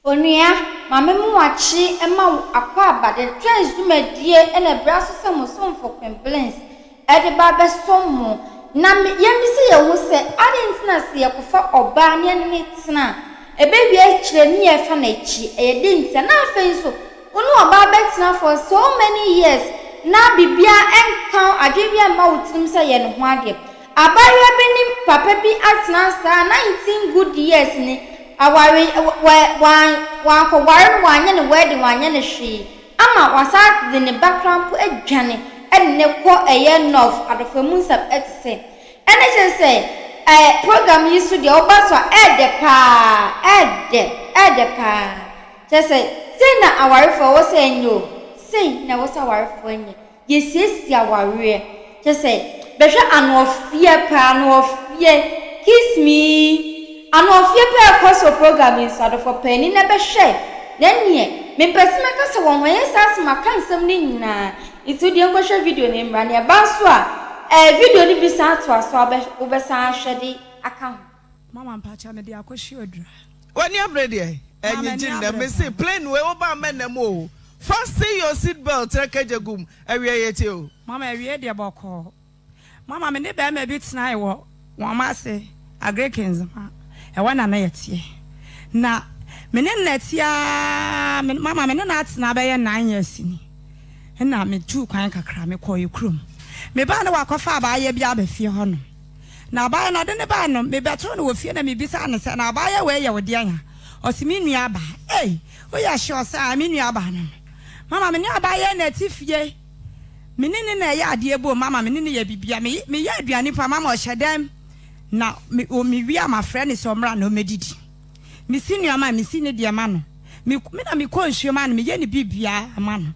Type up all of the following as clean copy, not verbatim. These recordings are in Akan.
Onua, ma me mo wakye ma wo akwaaba de Trends dwumadie na ɛbra so sɛ mo somfo Queen Blings de ba abɛsom mo. Na me, yɛmmisa yɛn ho sɛ, adɛn nti na sɛ yɛkɔfa ɔbaa na yɛne no tena a, ɛbɛwie akyire ne yɛfa no akyi? Ɛyɛ dɛn ntia? Na afei nso, wo ne ɔbaa bɛtena for so many years na biribiara nka wo, adwene biara mma wo tirim sɛ yɛ ne ho adeɛ. Abaayewa bi ne papa bi atena saa 19 good years ni, aware, wɔ, wɔan, wɔankɔware no, wɔanyɛ no wedding, wɔanyɛ no hwee, ama wasan de ne ba koraa mpo adwane de no kɔ ɛyɛ North, adɔfoɔ mu nsɛm te sɛ. Ɛne kyerɛ sɛ, ɛɛ, program yi so deɛ woba so a, ɛɛdɛ paa, ɛɛdɛ, ɛɛdɛ paa. Kyerɛ sɛ, sei na awarefoɔ ɛwɔ sɛ ɛnyɛ o, sei na ɛwɔ sɛ awarefoɔ nyɛ. Yɛsiesie awareɛ. Kyerɛ sɛ, bɛhwɛ anoɔfeɛ paa, anoɔfeɛ, kiss me, anoɔfeɛ paa ɛkɔ so wɔ program yi so, adɔfoɔ paani na bɛhwɛ, na ɛnneɛ, mempɛ sɛ mɛka sɛ wɔn ho ɛnyɛ saa sɛ maka nsɛm no nyinaa, nti wodeɛ nkɔhwɛ video no mmra, na ɛba nso a, ɛɛ video no bi san toa so a wobɛsan ahwɛ de aka ho. Mama mpakyɛw mede akɔhye odura. W'ani abere deɛ ɛnyegye nnɛ mese plane wei woba mmɛ nnɛ mu oo fasten your seat belt na kagya gu mu awia yɛ tie oo. Mama awie deɛ bɔkɔɔ. Mama me ne barima bi tenae wɔ wɔn ase Agric Nzema ɛhɔ na na yɛteɛ na me ne no na ɛteɛ aa mama me ne no atena bɛyɛ 9 years ni ɛna me tuu kwan kakra me kɔɔ yɛ kurom me baa na wakɔfa abaayewa bi aba fie hɔ nom. Na abaayewa no, ɔde no bae no, mebɛtoo no wɔ fie na mebisaa no sɛ, Na abaayewa wei yɛ wo deɛn a? Ɔse, Me nuabaa. Ei! Woyɛ sure sɛ ae, me nuabaa no no? Mama, me ne abaayewa yi na ɛte fie. Me ne no na ɛyɛ adeɛ bom. Mama, me ne no yɛ biribiara. Me, meyɛ aduane mpo a, mama ɔhyɛ dɛm na me, o, mewie a mafrɛ no sɛ ɔmmra na ɔmmɛdidi. Mesi nneɛma a, mesi ne deɛ ma no. Me, me na mekɔ nsuo ma no, meyɛ ne biribiara ma no.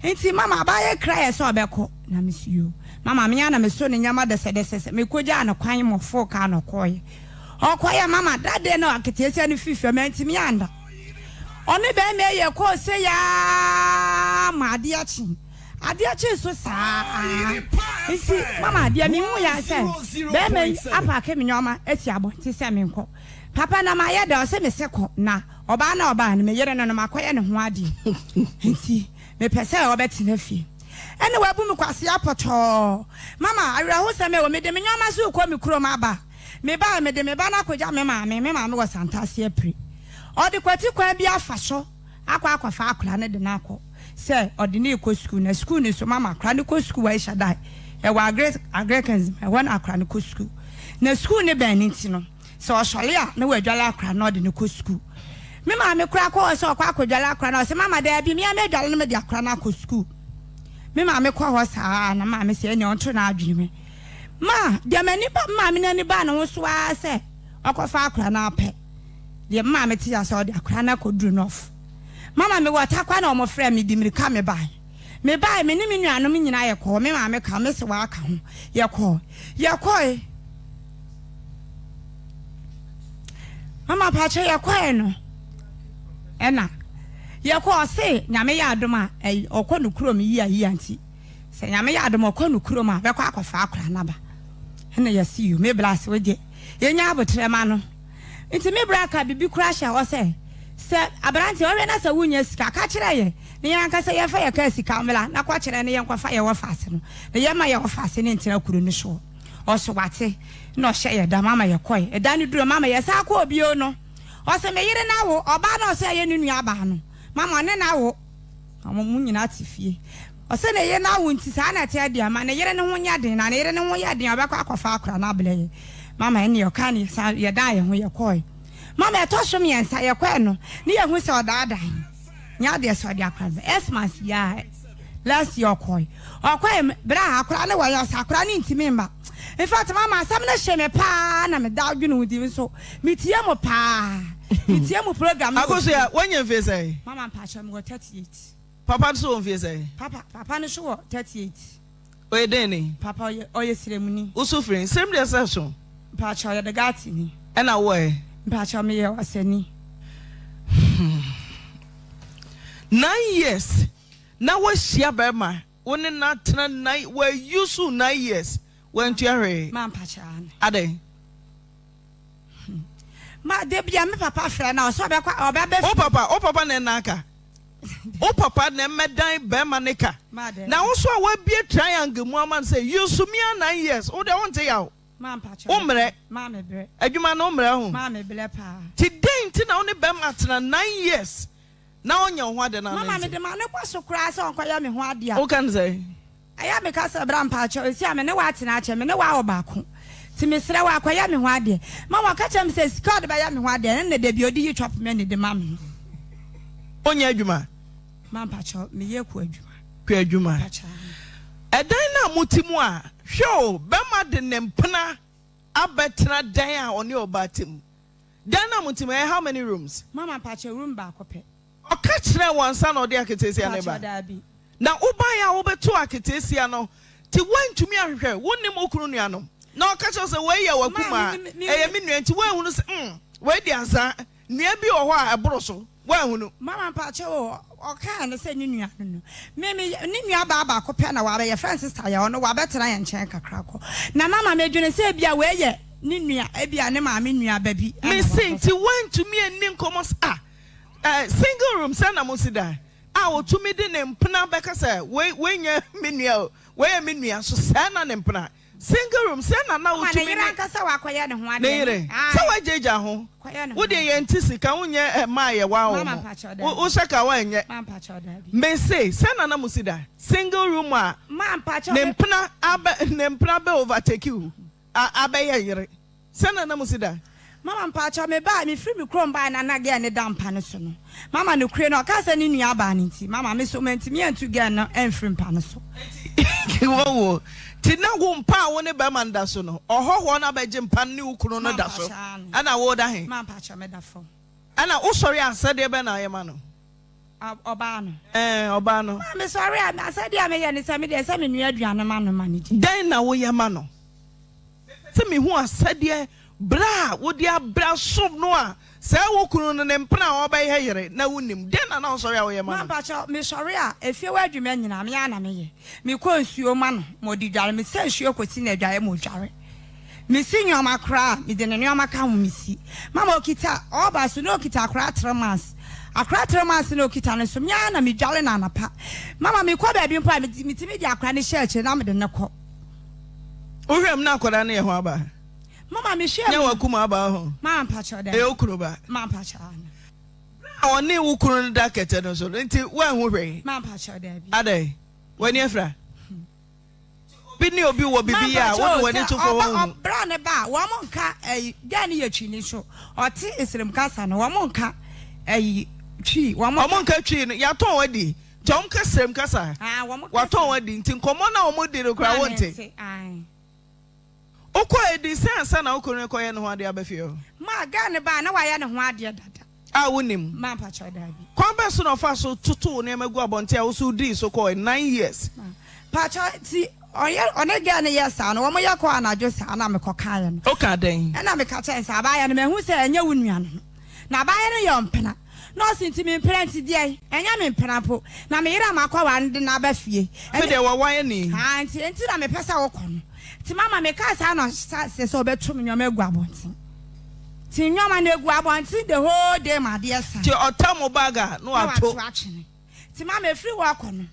Nti mama abaayɛ kraeɛ sɛ ɔbɛkɔ, na mese yoo. Mama me ara na meso ne nneɛma dɛsɛdɛsɛ sɛ mekɔgyaa no kwan ma ɔfoo kaa na ɔkɔeɛ. Ɔkɔeɛ mama that day no aketeesia no firi fam antumi anda. Ɔne bɛrima yi yɛkɔɔ sei ara ma adeɛ kye. Adeɛ kyee so saa ara. Nti mama deɛ mehuiɛ ara sɛ bɛrima yi apaake me nneɛma asi abɔnten sɛ menkɔ. Papa na mayɛ dɛ ɔse mese kɔ na ɔbaa na ɔbaa no me yere no no makɔyɛ ne ho adeɛ nti mepɛ sɛ ɔbɛtena fie ɛna wabu me kwasea pɔtɔɔ mama awerɛhosɛm ɛwɔ mede me nneɛma so rekɔ me kurom aba mebae mede me ba no akɔgya me maame me maame wɔ Santase apire ɔde kwati kwan bi afa so akɔ akɔfa akora no de no akɔ sɛ ɔde no rekɔ sukuu na sukuu no so mama akora no kɔ sukuu wɔ Aisha ɛwɔ agre agrekans ɛhɔ na akora no kɔ sukuu na sukuu no bɛn ne nti no sɛ ɔsɔre a na wadwale akora na ɔde no kɔ sukuu. Me maame koraa kɔ hɔ sɛ ɔkɔ akɔdwale akora no, ɔse mama daabi, me ara mɛdwale no mede akora no akɔ sukuu. Me maame kɔ hɔ saa na maame sɛ ɛnneɛ ɔnto n'adwene mu. Ma deɛ m'ani ba me maame n'ani baa ne ho so ara sɛ ɔkɔfa akora no apɛ. Deɛ me maame te ya sɛ ɔde akora no akɔduru North. Mama mewɔ Tarkwa na wɔfrɛɛ me de mmirika mebae. Mebae me ne me nuanom nyinaa yɛkɔɔ, me maame ka me se waka ho, yɛkɔɔ. Yɛkɔe. Mama pakyɛ yɛkɔɛ no ɛna yɛkɔ ɔse nyame yɛ adom a ɛyi ɔkɔ no kurom yia yia nti sɛ nyame yɛ adom ɔkɔ no kurom a bɛkɔ akɔfa akora naba ɛna yɛsi yo me bla ase wogye yɛnya abotrɛ ma no nti me bra ka bibi kora hyɛ hɔ sɛ sɛ aberante ɔhwɛ na sɛ wonya sika ka kyerɛ yɛ na yɛn ankasa yɛfa yɛ kaa sika mmla na kɔkyerɛ ne yɛnkɔfa yɛ wɔ faase no na yɛma yɛ wɔ faase ne ntena kuro no soɔ. Ɔse wate na ɔhyɛ yɛ da mama yɛ kɔe ɛda no duru mama yɛ san kɔɔ bio no ɔse me yere no awo ɔbaa no ɔse ɛyɛ ne nua baa no mama ɔne no awo ɔmo mo nyinaa te fie ɔse ne yere no awo nti saa na ɛteɛ deɛ ma ne yere no ho nyɛ den na ne yere no ho yɛ den ɔbɛkɔ akɔfa akora no abrɛ yɛ mama ɛne ɔka ne yɛ yɛ dan yɛ ho yɛ kɔe mama ɛtɔ so mmiɛnsa yɛ kɔe no ne yɛ hu sɛ ɔdaadaa nyɛ adeɛ sɛ ɔde akora no Xmas yɛ Last year ɔkɔe. Ɔkɔe bere a akwadaa no wɔ yɛ ɔsɛ akwadaa no ntumi mma. In fact mama asɛm no hye me paa na meda adwene ho di nso metie mo paa. Metie mo program no. Akosua, woanya mfie sɛn? Mama mpakyɛ mewɔ 38. Papa nso wɔ mfie sɛn? Papa papa no nso wɔ 38. Ɔyɛ dɛn ni? Papa ɔyɛ ɔyɛ sremuni. Wo so firi? Srem deɛ sɛ so. Mpakyɛ ɔyɛ Dagati ni. Ɛna wo ɛ? Mpakyɛ meyɛ Ɔsani. 9 years na woahyia bɛrima, wo ne no atena nine, wa use wo 9 years, wantua hwee. Mampakyɛ ane. Adɛn? Ma da bia me papa frɛ na ɔsɛ ɔbɛkɔ ɔbɛbɛ. Wo papa wo papa na ɛna aka. Wo papa na ɛmɛdan bɛrima ne ka. Na wo so a wabie triangle mu ama no sɛ use me a 9 years wo deɛ wonte yaw. Wo mmerɛ. Adwuma no wo mmerɛ ho. Ti dɛn nti na wo ne bɛrima atena 9 years na ɔnyɛ wo ho ade na Mama ne mede ma ne bɔ so koraa sɛ ɔnkɔyɛ me ho adeɛ a. Woka no sɛ? Ɛyɛ a meka sɛ, Bra mpakyɛw, esi a me ne wo atena akyɛ, me ne wo awo baako, nti mesrɛ wo a, kɔyɛ me ho adeɛ. Mama ɔka kyerɛɛ me sɛ sika a ɔde bɛyɛ me ho adeɛ no na da bi ɔde yi chop money de ma me no. Wonyɛ adwuma? Ma mpakyɛw, meyɛ kuo adwuma. Kuo adwuma. Mpakyɛw. Ɛdan no a mote mu a, hwɛ o, bɛrima de ne mpena abɛtena dan a ɔne ɔbaa te mu. Dan no a mote mu, ɛyɛ how many rooms? Mama mpakyɛw, room baako pɛ. Ɔka kyerɛɛ wo ansa na ɔde aketeesia no reba? Mpakyɛw, daabi. Na wobaeɛ a wobɛtoo aketeesia no, nti woantumi anhwehwɛ? Wonnim wo kunu nuanom? Na ɔka kyerɛɛ wo sɛ, Wei yɛ w'akumaa, ɛyɛ me nua, nti woanhunu sɛ, mm, wei deɛ ansa, nua bi wɔ hɔ a ɛboro so, woanhunu? Mama mpakyɛw o, ɔkaa no sɛ ne nua no no, me, me, ne nua baa baako pɛ na waba, yɛfrɛ no sister yɛ, ɔno wabɛtena yɛn nkyɛn kakra kɔ. Na mama medwene sɛ ebia wei yɛ ne nua, ebia ne maame nua ba bi na Mese, waba. nti woantumi anni nkɔmmɔ sɛ, ah, eh, single room sɛn na mosi da a ɔtumi de ne mpena bɛka sɛ wei wei nyɛ me nua o, wei yɛ me nua nso sɛɛ na ne mpena single room sɛn na na Ama ne wotumi yere ne ankasa wakɔyɛ ne ho ne adeɛ yere ne sɛ ae woagyaagyaa ho kɔyɛ ne wo ho deɛ adeɛ. yɛnte sika wonyɛ eh, mmaa yɛ waa wɔ Mama mo mpakyɛw wo daabi. wohyɛ ka woanyɛ Ma mpakyɛw daabi. mese sɛn na na mosi da single room a Ma mpakyɛw ne me. mpena abɛ ne mpena bɛ overtake wo a abɛyɛ yere sɛn na na mosi da. Mama mpakyɛw me baa me firi me kurom baa na na girl no da mpa no so no mama nokure no ɔkaa sɛ ne nua baa no nti mama me so mantumi antu girl no amfiri mpa no so. Nti wɔwo nti na wo mpa a wo ne bɛrima no da so no ɔhɔhoɔ no abɛgye mpa no ne wo kunu no Ma da so mpakyɛw aane. ɛna wo da he? Ma mpakyɛw me da fam. Ɛna wo sɔre a asɛdeɛ bɛn na woyɛ ma no? Ɔbaa no. Ɛɛ ɔbaa no. Ma me sɔre a asɛdeɛ a meyɛ ne sɛ me deɛ sɛ me noa aduane ma no ma no di. Dɛn na woyɛ ma no? Mepɛ sɛ mehu asɛdeɛ berɛ a wode abrɛ asom no a sɛɛ wo kunu no ne mpena a ɔbɛyɛ yere na wonnim. Dɛn na na wosɔre a woyɛ ma Ma no? mpakyɛw, mesɔre a, efie hɔ adwuma nyinaa me ara na meyɛ. Mekɔ nsuo ma no ma ɔde dware, mesa nsuo kɔsi no adwaeɛ ma ɔdware. Mesi nnoɔma koraa a, mede ne nnoɔma ka ho mesi. Mama ɔkita, ɔreba so na ɔkita akwadaa 3 months. Akwadaa 3 months na ɔkita no nso, me ara na medware no anɔpa. Mama mekɔ baabi mpo a, metumi de akwadaa no hyɛ akyire na mede no kɔ. Wohwɛ mu na akwadaa no yɛ ho aba? Mama mehwɛ Nyɛ mu. w'akuma aba ho. Mama mpakyɛw dɛ. Ɛyɛ wo kunu ba. Mama mpakyɛw ano. Bere a ɔne wo kunu no da kɛtɛ no so no nti woanhu hwee? Mama mpakyɛw daabi. Adɛn? W'ani afira? Nti obi ne obi wɔ Mama biribi yɛ a mpakyɛw wode sɛ w'ani to fam ɔba woanhu? ɔbra ne ba a wɔn nka ɛyi gɛɛ no yɛ twini so ɔte esrem kasa no wɔn nka ɛyi twi wɔn Wɔn nka twi no yɛatɔn adi nti wɔn ka srem kasa. Ah wɔn ka Wɔatɔn srem. adi nti nkɔmmɔ no a wɔn di no koraa Maame wonte. nte ae. Wokɔɔ adi sɛn ansa na wo kunu rekɔyɛ ne ho adeɛ aba fie hɔ? Ma girl no baa na wayɛ ne ho adeɛ dada. A wonim. Ma mpakyɛw daabi. Kwan bɛn so na ɔfaa so totoo nneɛma gu abɔnten a wo nso wodii so kɔɔe 9 years? Ma mpakyɛw nti ɔyɛ ɔne girl no yɛ saa no wɔn yɛ kɔɔ anadwo saa na mekɔ kaeɛ no. Wokaa dɛn? Ɛna meka kyerɛɛ no sɛ abaayewa no mahu sɛ ɛnyɛ wo nua no no na abaayewa no yɛ ɔmpena. Na ɔse nti me mpena nti deɛn? Ɛnyɛ me mpena mpo, na me yere a makɔware no de no aba fie. Afei deɛ wawae ni. Haa nti enti na mepɛ sɛ wokɔ no. Nti mama mekaa saa na ɔhyɛ aseɛ sɛ ɔbɛto me nneɛma agu abɔnten. Nti nneɛma no egu abɔnten the whole day ma adeɛ sa. Nti ɔtam wo bag a na wato. Na wato atwene. Nti mama ɛfiri hɔ kɔ no,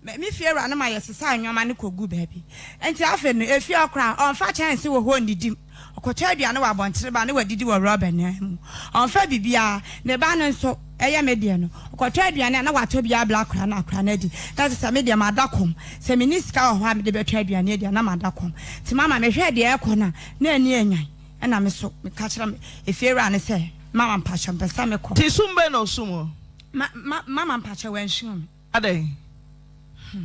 Me me fiewura no ma yɛsesaa nneɛma no koguu baabi. Enti afei no, efie hɔ koraa, ɔmfa kyɛnse wɔ hɔ nnidi. Ɔkɔtɔ aduane wɔ abɔnten ba na wadidi wɔ rɔba nan mu. Ɔmfa biribiara. Ne ba no nso, ɛyɛ me deɛ no, ɔkɔtɔ aduane a na watɔ bi abrɛ akwadaa no na akwadaa no adi. Na kyerɛ sɛ me deɛ mada kɔm. Sɛ menni sika wɔ hɔ a mede bɛtɔ aduane adi a, na mada kɔm. Nti mama mehwɛɛ deɛ ɛrekɔ no a, na ani anyan. Ɛnna me nso meka kyerɛɛ efiewura no sɛ, Mama mpakyɛw, mepɛ sɛ mekɔ. Nti sum bɛn na ɔsum wo? Ma, ma, mama mpakyɛw, wansu me. Adɛn? Hmm.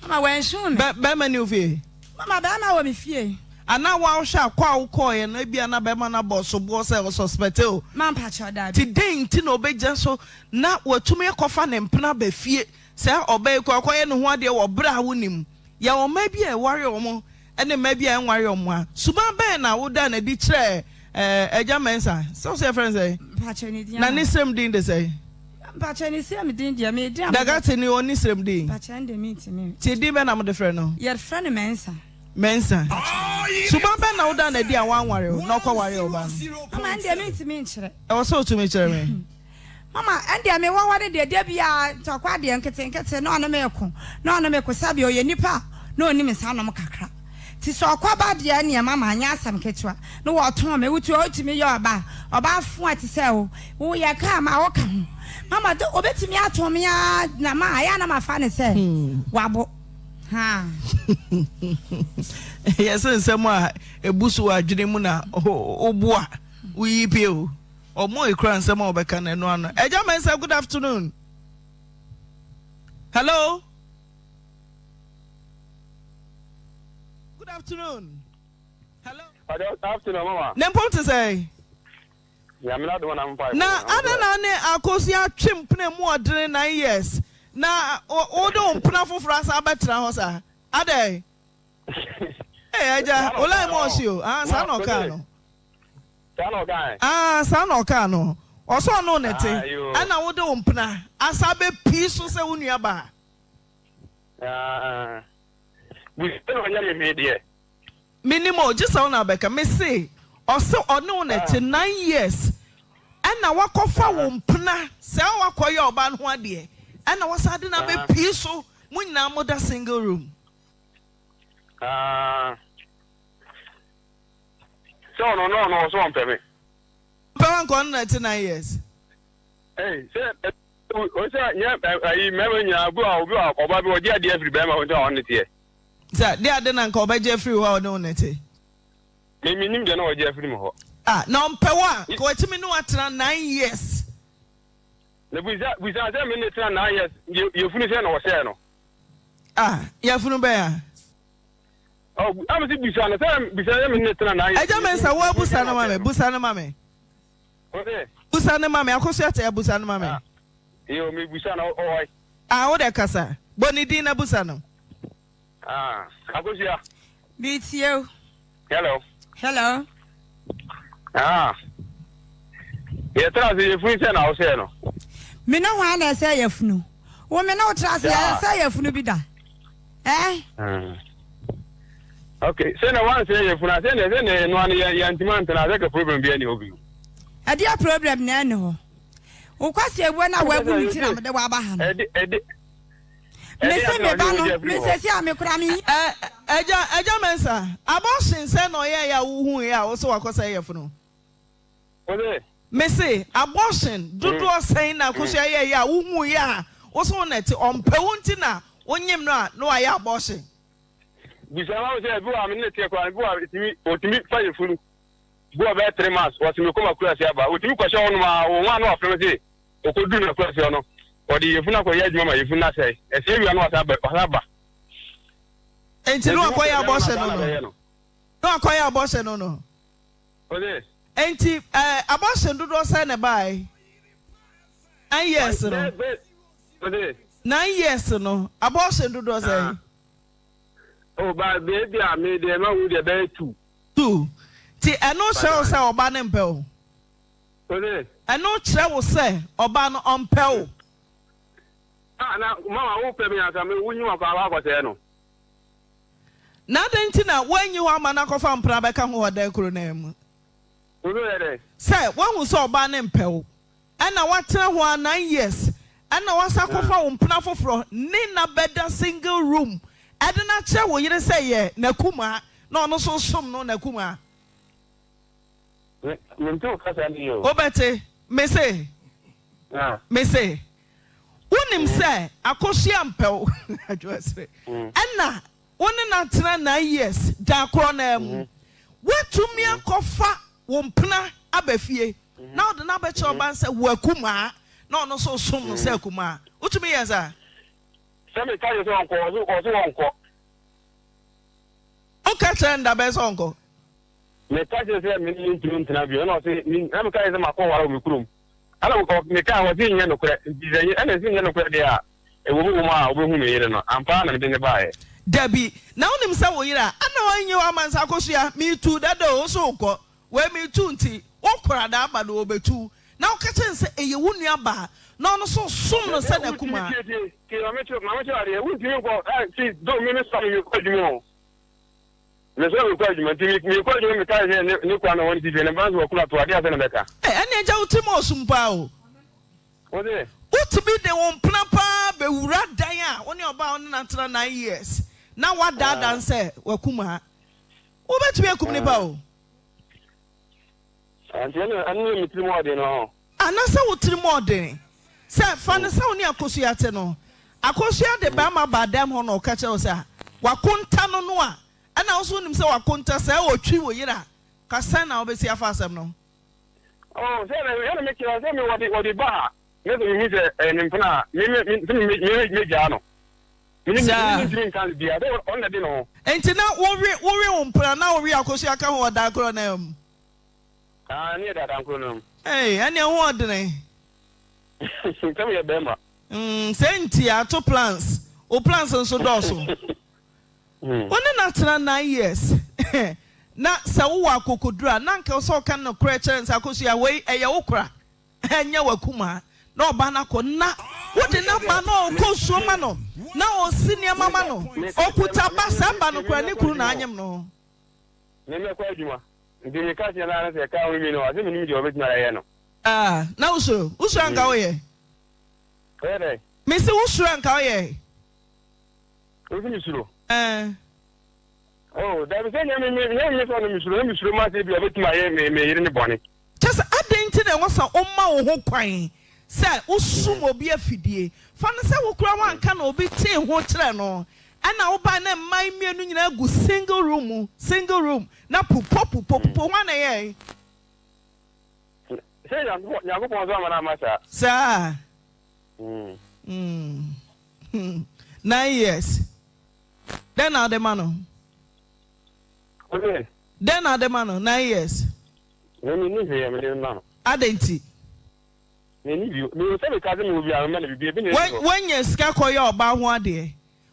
Mama wansu me. Bɛ bɛrima ni wo fie? Mama bɛrima wɔ me fie. Anaa wo a wohwɛ a kɔ a wokɔɔeɛ no ebia na bɛrima no abɔ soboɔ sɛ ɔsuspɛte o. Mampakyɛw daabi. Nti dɛn nti na ɔbɛgyina so na watumi akɔfa ne mpena aba fie sɛ ɔbaa yi kɔ akɔyɛ ne ho adeɛ wɔ berɛ a wonim? Yɛwɔ mmaa bi a ɛware wɔn ne mmaa bi a ɛnware wɔn a, suban bɛn na wodaa no adi kyerɛɛ Agya Mensah? Sɛ wo sɛ yɛfrɛ no sɛn? Mpakyɛ ne din Na ne srem din de sɛn? Mpakyɛ ne srem din deɛ me din a. Dagate ne ɔni srem din? Mpakyɛ ɛnde me ntumi. Ti din bɛn na mode frɛ no? Yɛfrɛ no Mensah. Mensah. Suban bɛn na wodaa no adi a wanware wo na ɔkɔwaree ɔbaa no? Mama, ɛndeɛ mentumi nkyerɛ. Ɛwɔ sɛ wotumi kyerɛ me. Mama, ɛndeɛ mewɔ hɔ no deɛ, da biara ntɔkwa deɛ nketenkete na ɔne me reko, na ɔne me ko, sɛdeɛ ɔyɛ nipa a na ɔnim nsa nom kakra. Nti sɛ ɔkɔ ba deɛ ɛneɛ mama anyɛ asɛm ketewa, na wɔtɔn me, wotu ɔtumi yɛ ɔbaa, ɔbaa fo a te sɛ wo, woyɛ kaa ma woka ho. Mama, ɔbɛtumi atɔn me ara na ma ɛyɛ a na mafa no sɛ wabo. Haa. Yɛse nsɛm a ɛbu so wɔ adwene mu na woboa woyi pie o. Ɔmo ekura nsɛm a wɔbɛka no ɛno ano. Agya Mensah good afternoon. Hello. Good afternoon. Hello. Good afternoon mama. Ne mpom te sɛ. Na adɛn na ne Akosua atwe mpena mu ɔdene 9 years na wode wo mpena foforɔ asan abɛtena hɔ saa? Adɛn? Ee agya, wo line mu ɔhye o. Ah, saa na ɔkaa no. Saa na ɔkaa ɛ? Ah, saa na ɔkaa no. Ɔsɛ ɔne wo na ɛte, ɛna wode wo mpena asan abɛpii so sɛ wo nua baa. Ah, busua na ɔnyɛ me hwee deɛ. Menim o, gye sɛ wo na abɛka. Mese ɔse ɔne wo na ɛte 9 years ɛna wakɔfa wo mpena sɛ wakɔyɛ ɔbaa no ho adeɛ ɛna wasan de no abɛpii so mo nyinaa moda single room. Ah, sɛ ɔno no ɔno ɔsɛ ɔmpɛ me. Ɔmpɛ wo anka ɔne na ɛte 9 years. Hey, sɛ ɔsɛ nyɛ ayi mmarima nyinaa obi a obi a ɔba bi ɔgye adeɛ afiri bɛrima hɔ nti a ɔne teɛ. Sɛ de ade na nka ɔbɛgye afiri hɔ a ɔne wo na ɛte. Me menim deɛ na ɔgye afiri me hɔ. Ah, na ɔmpɛ wo a, nka watumi ne wo atena 9 years. Na busa busa sɛ me ne tena 9 years yɛfunu sɛ na ɔhyɛɛ no. Ah, yɛfunu bɛn a? Oh, am si busa no sɛ busa sɛ me ne tena 9 years. Agya Mensah, wo abusa no ma me, busa no ma me. Busa no ma me, Akosua Tɛ busa no ma me. Ah, yo, me busa no ɔwɔ. Ah, wo dɛ kasa. Bɔ ne din na busa no. Ah, Akosua. Metie o. Hello. Hello. Ah. Yɛtra ase yɛfunu sɛ na wosɛɛ no. Me ne hwan na ɛsɛ yɛfunu? Wo me ne wo tra ase yɛsɛ yɛfunu bi da. Eh? Hmm. Okay, sɛ na wansɛ yɛfunu a sɛ na sɛ na ɛno ano yɛ yɛntumi antena sɛ ka problem bi ani hɔ bio. Ɛdeɛ problem na ɛni hɔ. Wo kwasi ebuo na wabu me ti na mede waba ha no. Ɛde ɛde Mese me ba no, me sɛsi a me kora me. Ɛ ɛgya ɛgya Mensah, abortion sɛn na ɔyɛɛyɛ a wohuuiɛ a wose wakɔsɛe yafunu? Wose? Mese abortion dodoɔ sɛn na Akosua yɛɛyɛ a wohuuiɛ a wose wo na ɛte ɔmpɛ wo nti na wonyem no a na wayɛ abortion? Bisa ma wo sɛ ebi wɔ a me ne no teɛ koraa ebi wɔ a etumi otumi fa yafunu bi wɔ bɛyɛ 3 months wɔse mekɔ m'akurase aba otumi kɔhyɛ hɔ nom a wɔn a na wafrɛ me se Okoduu n'akurase hɔ no, ɔde yafunu akɔyɛ adwuma ma yafunu no asɛe. Ɛsɛe wie a na wasan aba, wasan aba. Enti na wakɔyɛ abɔhyɛ no no. Na wakɔyɛ abɔhyɛ no no. Ose. Enti ɛɛ abɔhyɛ dodoɔ sɛn na ɛbae? 9 years no. Ose. 9 years no abɔhyɛ dodoɔ sɛn? Oh, ba beebi a me deɛ ma hu deɛ bɛyɛ two. Two. Ti ɛno kyerɛ wo sɛ ɔba no mpɛ wo. Ose. Ɛno kyerɛ wo sɛ ɔbaa no ɔmpɛ wo. Ah na mama wo pɛ me ansa me wo nyi wakɔ akɔ akɔsɛɛ no. Na adɛn nti na woanyi hɔ ama no akɔfa mpena abɛka ho wɔ dan koro no ara mu? Wo so yɛ dɛn? Sɛ woahu sɛ ɔbaa no mpɛ wo, ɛna woatena hɔ ara 9 years, ɛna woasan akɔfa wo mpena foforɔ ne no abɛda single room de no akyerɛ wo yere sɛ yɛ n'akumaa na ɔno nso resom no n'akumaa. Me mente wo kasa no yie o. Wobɛte. Mese, mese, wonim sɛ Akosua mpɛ wo, Adwoa sere, ɛna wo ne no atena 9 years da korɔ no ara mu. Woatumi akɔfa wo mpena aba fie na wode no abɛkyerɛ ɔba no sɛ wo akumaa na ɔno nso resom no sɛ akumaa. Wotumi yɛ saa? Sɛ meka kyerɛ sɛ ɔnkɔ, ɔse ɔnkɔ. Woka kyerɛ no da bɛn sɛ ɔnkɔ? Meka kyerɛ sɛ me ne no ntumi ntena bio, ɛna ɔse me, na meka kyerɛ sɛ makɔ ware wɔ me kurom, ɛna meka ɔse nyɛ nokorɛ, nti sɛ ɛna ɛse nyɛ nokorɛ deɛ a, ɛwɔ mu wɔ mu a wobɛhu me yere no, ampa ara na mede no baeɛ. Dabi, na wonim sɛ wo yere a, ɛna ɔnye wo amansa akosua, metu dada o, wo so wokɔ, wei metu nti, wo koradaa aba no wɔbɛtu wo, na woka kyerɛ no sɛ ɛyɛ wo nua baa, na ɔno nso som no sɛ n'akumaa. Tie, tie, tie, ma mekyerɛ, ma mekyerɛ adeɛ, wontumi nkɔ, ɛ, see, though me me sɔre mekɔ adwuma o. Mesɔre mekɔ adwuma nti mekɔ adwuma mekae sɛ ne ne kwan na wɔn ti fie ne ba nso wɔkura to adeɛ asɛ na mɛka. Ɛ ɛne agya wo tirim ɔsum paa o. Wo se. Wotumi de wo mpena paa bɛwura dan a wo ne ɔbaa a wo ne no atena 9 years na woadaadaa no sɛ wakum ha. Wobɛtumi akum nipa o. Nti ɛno ɛno yɛ me tirim ɔden no ho. Anasɛ wo tirim ɔden sɛ fa no sɛ wo ne Akosua te no. Akosua de barima baa dɛm hɔ na ɔka kyerɛ wo sɛ wakonta no no a ɛna wo nso wonim sɛ wakonta sɛ ɔtwi wo yere a ka sɛn na wobɛsi afa asɛm no ho? Oh, sɛ na ɛna mekyerɛ sɛ me wɔde wɔde ba a na sɛ mehu sɛ ɛyɛ ne mpena a me me me sɛ me me megyaa no. Me ne Saa. me ne ntumi nka no bia sɛ ɔno na de ne ho. Nti na wowe wowe wo mpena na wowe Akosua ka ho wɔ dan korɔ no ara mu? Ah, ne yɛ da dan korɔ no mu. Ei, ɛneɛ ho ɔdene. Sɛ meyɛ bɛrima. Mm, sɛ nti ato plans. Wo plans nso dɔɔso. Wo ne no atena 9 years na sɛ wowɔ akokoduru a na anka ɛwɔ sɛ woka nokorɛ kyerɛ no sɛ Akosua wei ɛyɛ wo kora ɛnyɛ w'akumaa na ɔba no akɔ na wode no aba na ɔkɔ nsuo ma no na ɔsi nneɛma ma no ɔkuta ba saa ba no koraa ne kunu na anyem no. Me mɛkɔ adwuma nti meka kyerɛ no ara sɛ kaa ho mi no ɔse menim deɛ ɔbɛtumi ayɛ no. Ah, na wosuro? Wosuro anka woyɛ? Woyɛ dɛn? Mese wosuro anka woyɛ? Wo se mesuro? Ɛɛ. Oh, dabi sɛ nyɛ me me nyɛ me sɛ no mesuro na mesuro ma sɛ bi ɔbɛtumi ayɛ me me yere ne bɔne. Kyɛ sɛ adɛn nti na ɛwɔ sɛ woma wo ho kwan sɛ wosum obi afidie? Fa no sɛ wo koraa woanka na obi tee ho kyerɛɛ no ɛna wobae na mmaa mmienu nyinaa gu single room mu, single room, na pupo pupo pupo, hwan na ɛyɛe? Sɛ Nyankopɔn Nyankopɔn nso amma no amma saa. Saa? Mm. 9 years. Dɛn na wode ma no? Ose. Dɛn na wode ma no? 9 years. Me me ni hwee a mede ma no. Adɛn nti? Me ni bi. Me sɛ meka sɛ mewɔ bi a mema no bibi ebi na ɛni hɔ. Woanya sika kɔyɛ ɔbaa ho adeɛ.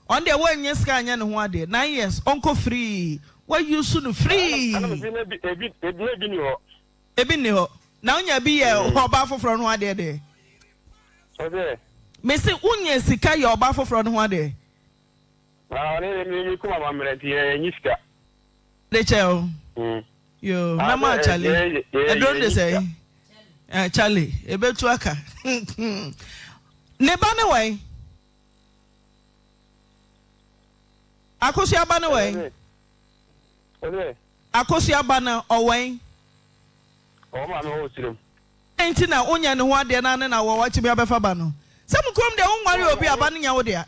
Ɔno deɛ woannya sika anyɛ ne ho adeɛ. 9 years ɔnkɔ free. Wa use no free. Ɛna mese na ebi ebi na ebi ni hɔ. Ebi nni hɔ. Na wonya bi yɛ ɔbaa foforɔ no ho adeɛ deɛ? Ɔsɛ. Mese wonya sika yɛ ɔbaa foforɔ no ho adeɛ? Ah, ɔne ne me kuma ma mmerɛ nti yɛnyi sika. De kyɛ o. Yo, mɛma Charlie. Ɛduro de sɛ eh, Charlie, ebetu aka. Ne ba ne wɛn? Akosua ba ne wɛn? Akosua ba no ɔwɛn? Ɔwɔ maame hɔ wɔ Sirem. Adɛn nti na wonyɛ ne ho adeɛ na ne na wɔ watumi abɛfa ba no? Sɛ mo kurom deɛ wonware obi a ba no nyɛ wo dea.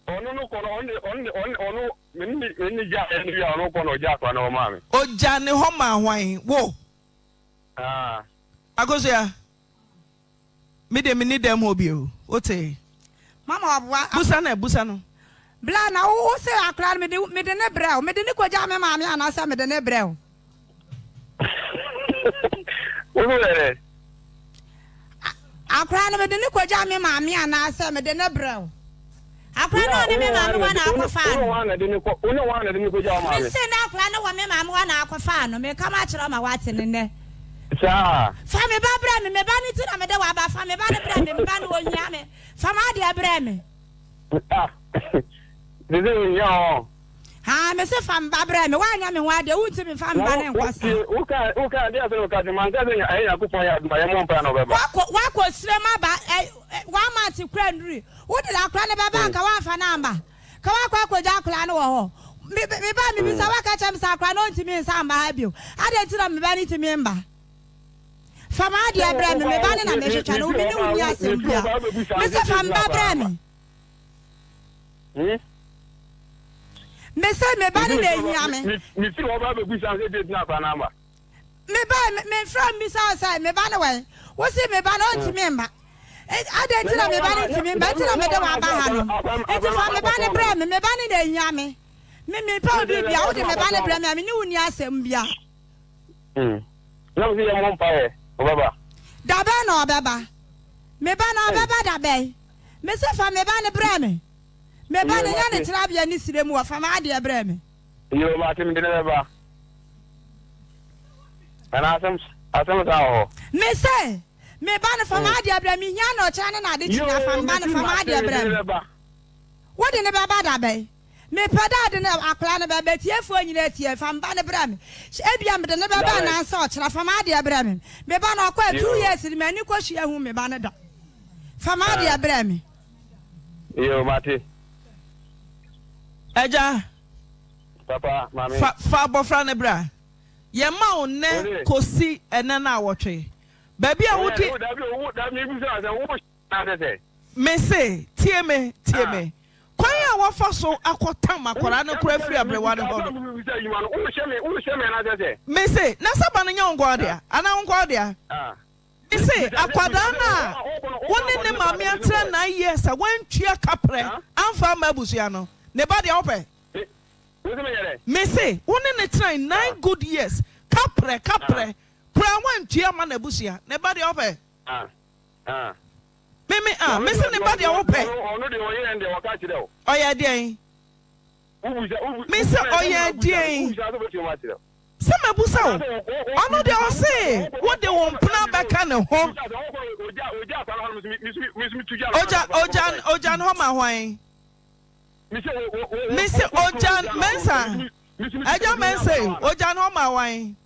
Ɔno no kɔ no ɔno de ɔno de ɔno ɔno me ne me ne gya ɛno wie a ɔno kɔ na ɔgya akora no hɔ maa me. Ɔgya ne hɔ maa hwan? Wo? Ah. Akosua, me deɛ menni dɛm hɔ bio, wotee? Mama waboa. Busa no ɛ, busa no. Bla na wo wo se akora no mede mede ne brɛ wo, mede ne kɔgya me maame anaasɛ mede ne brɛ wo? Wo so yɛ dɛ? Akora no mede ne kɔgya me maame anaasɛ mede ne brɛ wo? Akora no ɔne me maame hɔ na akɔfaa no. Wo ne hwan na de ne kɔgya wo maame? Mese na akora no wɔ me maame hɔ na akɔfaa no. Meka ma akyerɛ ma woate no nnɛ. Saa. Fa me ba brɛ me, me ba no ti na mede waba. Fa me ba no brɛ me, me ba no ɔhia me. Fa m'adeɛ brɛ me. Ah, te sɛ ohia hɔ. Haa, mese fa me ba brɛ me. Woanyɛ me ho adeɛ, wontumi mfa me ba no nkɔ saa. Woka woka adeɛ asɛ na woka sɛ manka sɛ ɛyɛ Nyankopɔn yɛ adom a yɛmmɔ mpaeɛ na ɔbɛba. Woakɔ woakɔ srem aba ɛ ɛ one month kura nnuri. Wode akora no bɛba anka woamfa no amma. Ka woakɔ akɔgya akora no wɔ hɔ. Me me ba mebisa woaka kyerɛ me sɛ akora no ɔntumi nsan mma ha bio. Adɛn nti na me ba no ntumi mma? Fa m'adeɛ brɛ me, me ba no na mehwehwɛ no, me ne wo nni asɛm bia. Mese fa me ba brɛ me. Mese me ba no na ehia me. Mefiri hɔ ba bɛbusa sɛ date na akora no aba. Me ba memfrɛ mmisa wo sɛ me ba no wɛn. Wo se me ba no ɔntumi mma. Adɛn nti na me ba no ntumi mma? Nti na mede waba ha no. Nti fa me ba no brɛ me, me ba no na ehia me. Me mepɛ wo biribia, wode me ba no brɛ me a me ne wo nni asɛm bia. Na mese yɛmmɔ mpaeɛ, ɔbɛba. Da bɛn na ɔbɛba? Me ba no ɔbɛba da bɛn? Mese fa me ba no brɛ me. Me ba no nya ne tenabea ne srɛ mu hɔ, fa m'adeɛ brɛ me. Yoo, mate, mede no bɛba. Anaa asɛm asɛm saa wɔ hɔ? Mese me ba no fa m'adeɛ brɛ me, hia na ɔkyena ne n'ade kyena, fa me ba no fa m'adeɛ brɛ me. Wode no bɛba da bɛn? Mepɛ dɛ ade no akwadaa no bɛba. Atiefoɔ nyinaa tie. Fa me ba no brɛ me. Ebia mede no bɛba anaasɛ ɔkyena. Fa m'adeɛ brɛ me. Me ba no ɔkɔɛ 2 years ni m'ani kɔhyia hu me ba no da. Fa m'adeɛ brɛ me. Yo, mate. Agya. Papa, maame. Fa fa abɔfra no bra. Yɛma wo nnɛ kɔsi ɛnɛ naawɔtwe. Baabi a wode. Mese, tie me, tie me. Kwan a wɔfa so akɔtam akwadaa no koraa firi aberewa no hɔ no. Mese, na sɛ ba no nyɛ wo nko ara dea, anaa wo nko ara dea? Mese, akwadaa no a wo ne ne maame atena 9 years a wantua kaprɛ amfa amma abusua no, ne ba deɛ wopɛ? Mese, wo ne no tenae 9 good years, kaprɛ, kaprɛ, koraa wantua amma n'abusua, ne ba deɛ wopɛ? Me me ah, mese ne ba deɛ wopɛ. Ɔyɛ deɛn? Mese ɔyɛ deɛn? Sɛ mabusa wo, ɔno deɛ ɔse wode wo mpena bɛka ne ho. Ogya ogya ogya ne hɔ ma hwan? Mese ogya Mensa, agya Mensa ogya ne hɔ ma hwan?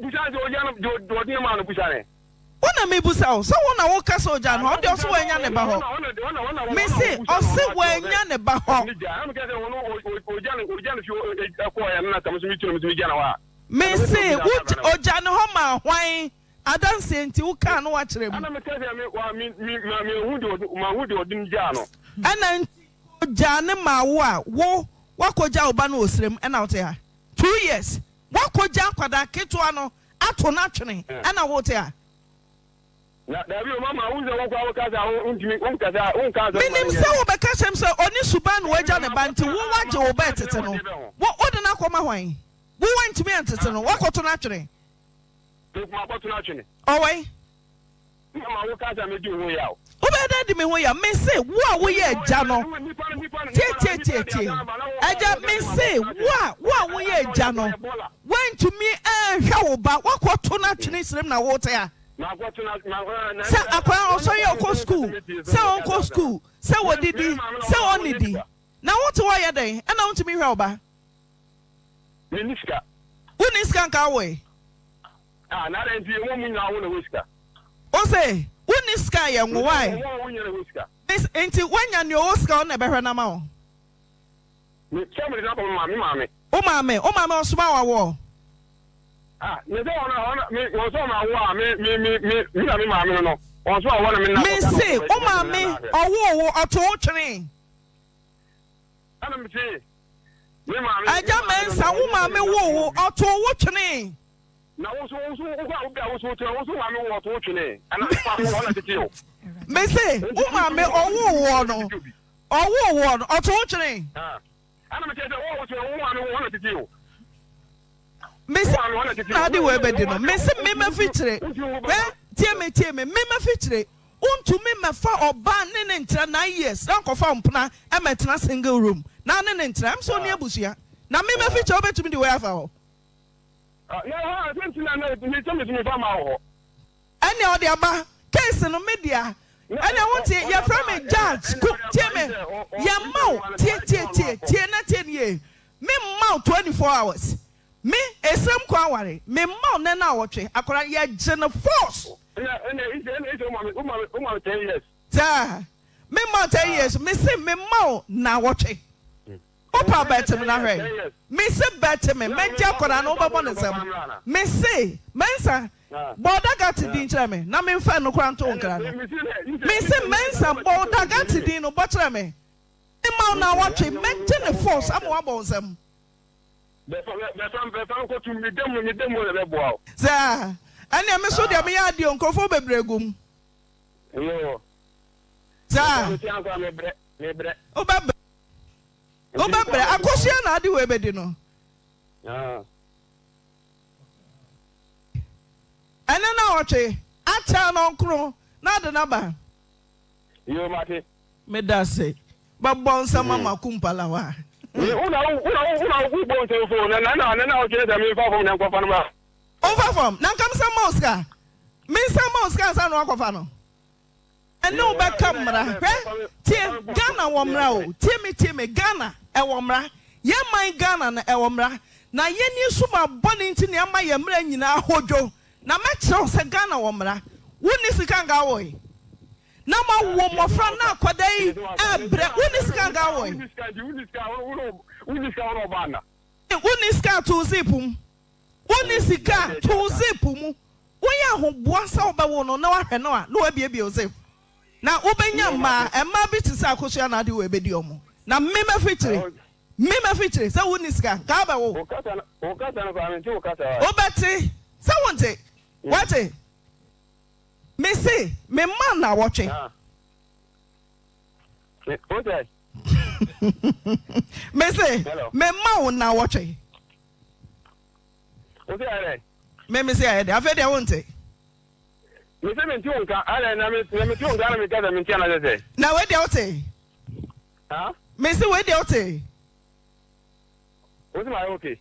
Busa sɛ ogya no deɛ ɔde ne maa no busa ne. Wo na mebusa wo sɛ wo na woka sɛ ogya no ɔde ɔse wanya ne ba hɔ. Mese ɔse wanya ne ba hɔ. Mese ogya ne hɔ maa hwan adanseɛ nti wo kaa no wakyerɛ mu. Ɛna nti ogya ne maa wo a wo wakɔgya wo ba no wɔ srem ɛna wote ha 2 years. Woakɔgya akwadaa ketewa no ato no atwene ɛna wote a. Na dabi o mama wo sɛ wo kora wo kasa wo ntumi wo nkasa wo nka asɛm. Menim sɛ wo bɛka kyerɛ me sɛ ɔne suban na wagya ne ba nti wo wagye wo ba ɛtete no wo wode no akɔma hwan wo wantumi antete no woakɔto no atwene. Makɔto no atwene. Ɔwɛn. Mama wo kasa me di ho yaw. Wobɛyɛ dɛn adi me ho yaw? Mese wo a woyɛ agya no. Tie tie tie tie. Agya mese wo a wo a woyɛ agya no. Woantumi anhwɛ wo ba woakɔto no atwene serem na wote a. Sɛ akwadaa ɔsɔre a ɔkɔ sukuu sɛ ɔnkɔ sukuu sɛ wɔdidi sɛ ɔnnidi na wote hɔ yɛ dɛn ɛna wontumi nhwɛ wo ba. Menni sika. Wonni sika nka awoe. Ah, na adɛn nti yɛn mu nyinaa wo na wɔ sika? Ose, wonni sika a yɛnwo, why? Wɔn a wonya na wɔ sika. Miss, nti woanya nea ɔwɔ sika ɔno na ɛbɛhwɛ no ama wo? Me, sɛ mede no akɔma maame, me maame. Wo maame, wo maame ɔsoma wo awoɔ? Ah, me sɛ ɔno, ɔno, me, wɔn sɛ ɔmo awoɔ a, me, me, me, me, me na me maame no no, wɔn so awoɔ na me na. Me se, wo maame ɔwoo wo, ɔtoo wo twenee? Ɛna me se, me maame. Agya Mensah, wo maame woo wo, ɔtoo wo twenee? Na wo nso, wo nso, wo kɔ a wo bɛ a wo nso wokyerɛ, wo nso wo maame wo ɔto wo twene, ɛna wo maame wɔ na tete o. Me se, wo maame ɔwoo woɔ no, ɔwoo woɔ no, ɔto wo twene. Ɛna me kyerɛ sɛ wo a wokyerɛ, wo maame wɔ na tete o. Me se, na ade wɔ ɛbɛdi no, me se me ma fikyire, hwɛ, tie me, tie me, me ma fikyire, wontumi mɛfa ɔbaa ne ne ntra 9 years na nkɔfa mpena ɛmɛtena single room na ne ne ntra, ɛm sɛ ɔni abusua, na me ma fikyire wobɛtumi de wei afa hɔ. Na ɛhɔ a, sɛ nti na na me sɛ metumi fa ma wɔ hɔ. Ɛnea ɔde aba case no me dea. Ɛnea wo tie yɛfrɛ me judge ku tie me yɛ mma wo tie tie tie tie na tie no yie me mma wo 24 hours me esrem kɔ aware me mma wo nɛ na awɔtwe akɔra yɛ gye no force. Ɛnna ɛnna ɛnna ɛsɛ wo ma me wo ma me wo ma me 10 years. Saa me mma wo 10 years me se me mma wo na awɔtwe. Wopa bɛte me na hwɛ. Me se bɛte me, mɛgye akwadaa no wobɛbɔ ne nsam. Me se, Mensah, bɔ Dagati din kyerɛ me na memfa ɛno koraa nto wo nkra no. Me se, Mensah, bɔ Dagati din no bɔ kyerɛ me. Mema wo naawɔtwe, mɛgye ne force ama wabɔ wo nsam. Saa, ɛnneɛ me so deɛ meyɛ adeɛ o, nkurɔfoɔ bebree gu mu. Saa, wobɛbrɛ. Wobɛbrɛ. Akosua na ade wei bɛdi no. Ɛne na ɔtwe akyɛ anɔnkron na ade no aba. Yoo mate. Meda ase. Bɛbɔ nsɛm ama kumpalawa. Wo na wo na wo na wo bɔ nsɛm fo na na na na ɔtwe sɛ memfa fam na nkɔfa no ma. Womfa fam na nka mensan ma wo sika. Mensan ma wo sika ansa na wakɔfa no. Ɛne wo bɛka mmara. Hwɛ, tie, Ghana wɔ mmara o. Tie me, tie me, Ghana, ɛwɔ mmara. Yɛn man Ghana no, ɛwɔ mmara. Na yɛn ani so ma bɔne nti na ɛma yɛn mmara nyinaa hodwo. Na mɛkyerɛ wo sɛ Ghana wɔ mmara. Wonni sika nka woe. Na moawo mmɔfra na akwadaa yi ɛrebrɛ. Wonni sika nka woe. Wonni sika to wo zip mu. Wonni sika to wo zip mu. Woyɛ ahoboa sɛ wobɛwo no na woahwɛ no a, na woabiebie wo zip. Na wobɛnya mmaa, mmaa bi te sɛ Akosua na ade wei bɛdi wɔn. Na me mɛfikyire, me mɛfikyire sɛ wonni sika, nka wobɛwo. Wobɛte, sɛ wonte, woate? Mese, me mma nnawɔtwe. Mese, me mma wo nnawɔtwe. Me me se ayɛ dɛ afei deɛ wonte. Me se mente wo nka adɛn na me na mete wo nka na meka sɛ mente anaasɛ sɛ. Na wei deɛ wote. Ha? Me se wei deɛ wote. Wo se mayɛ okay.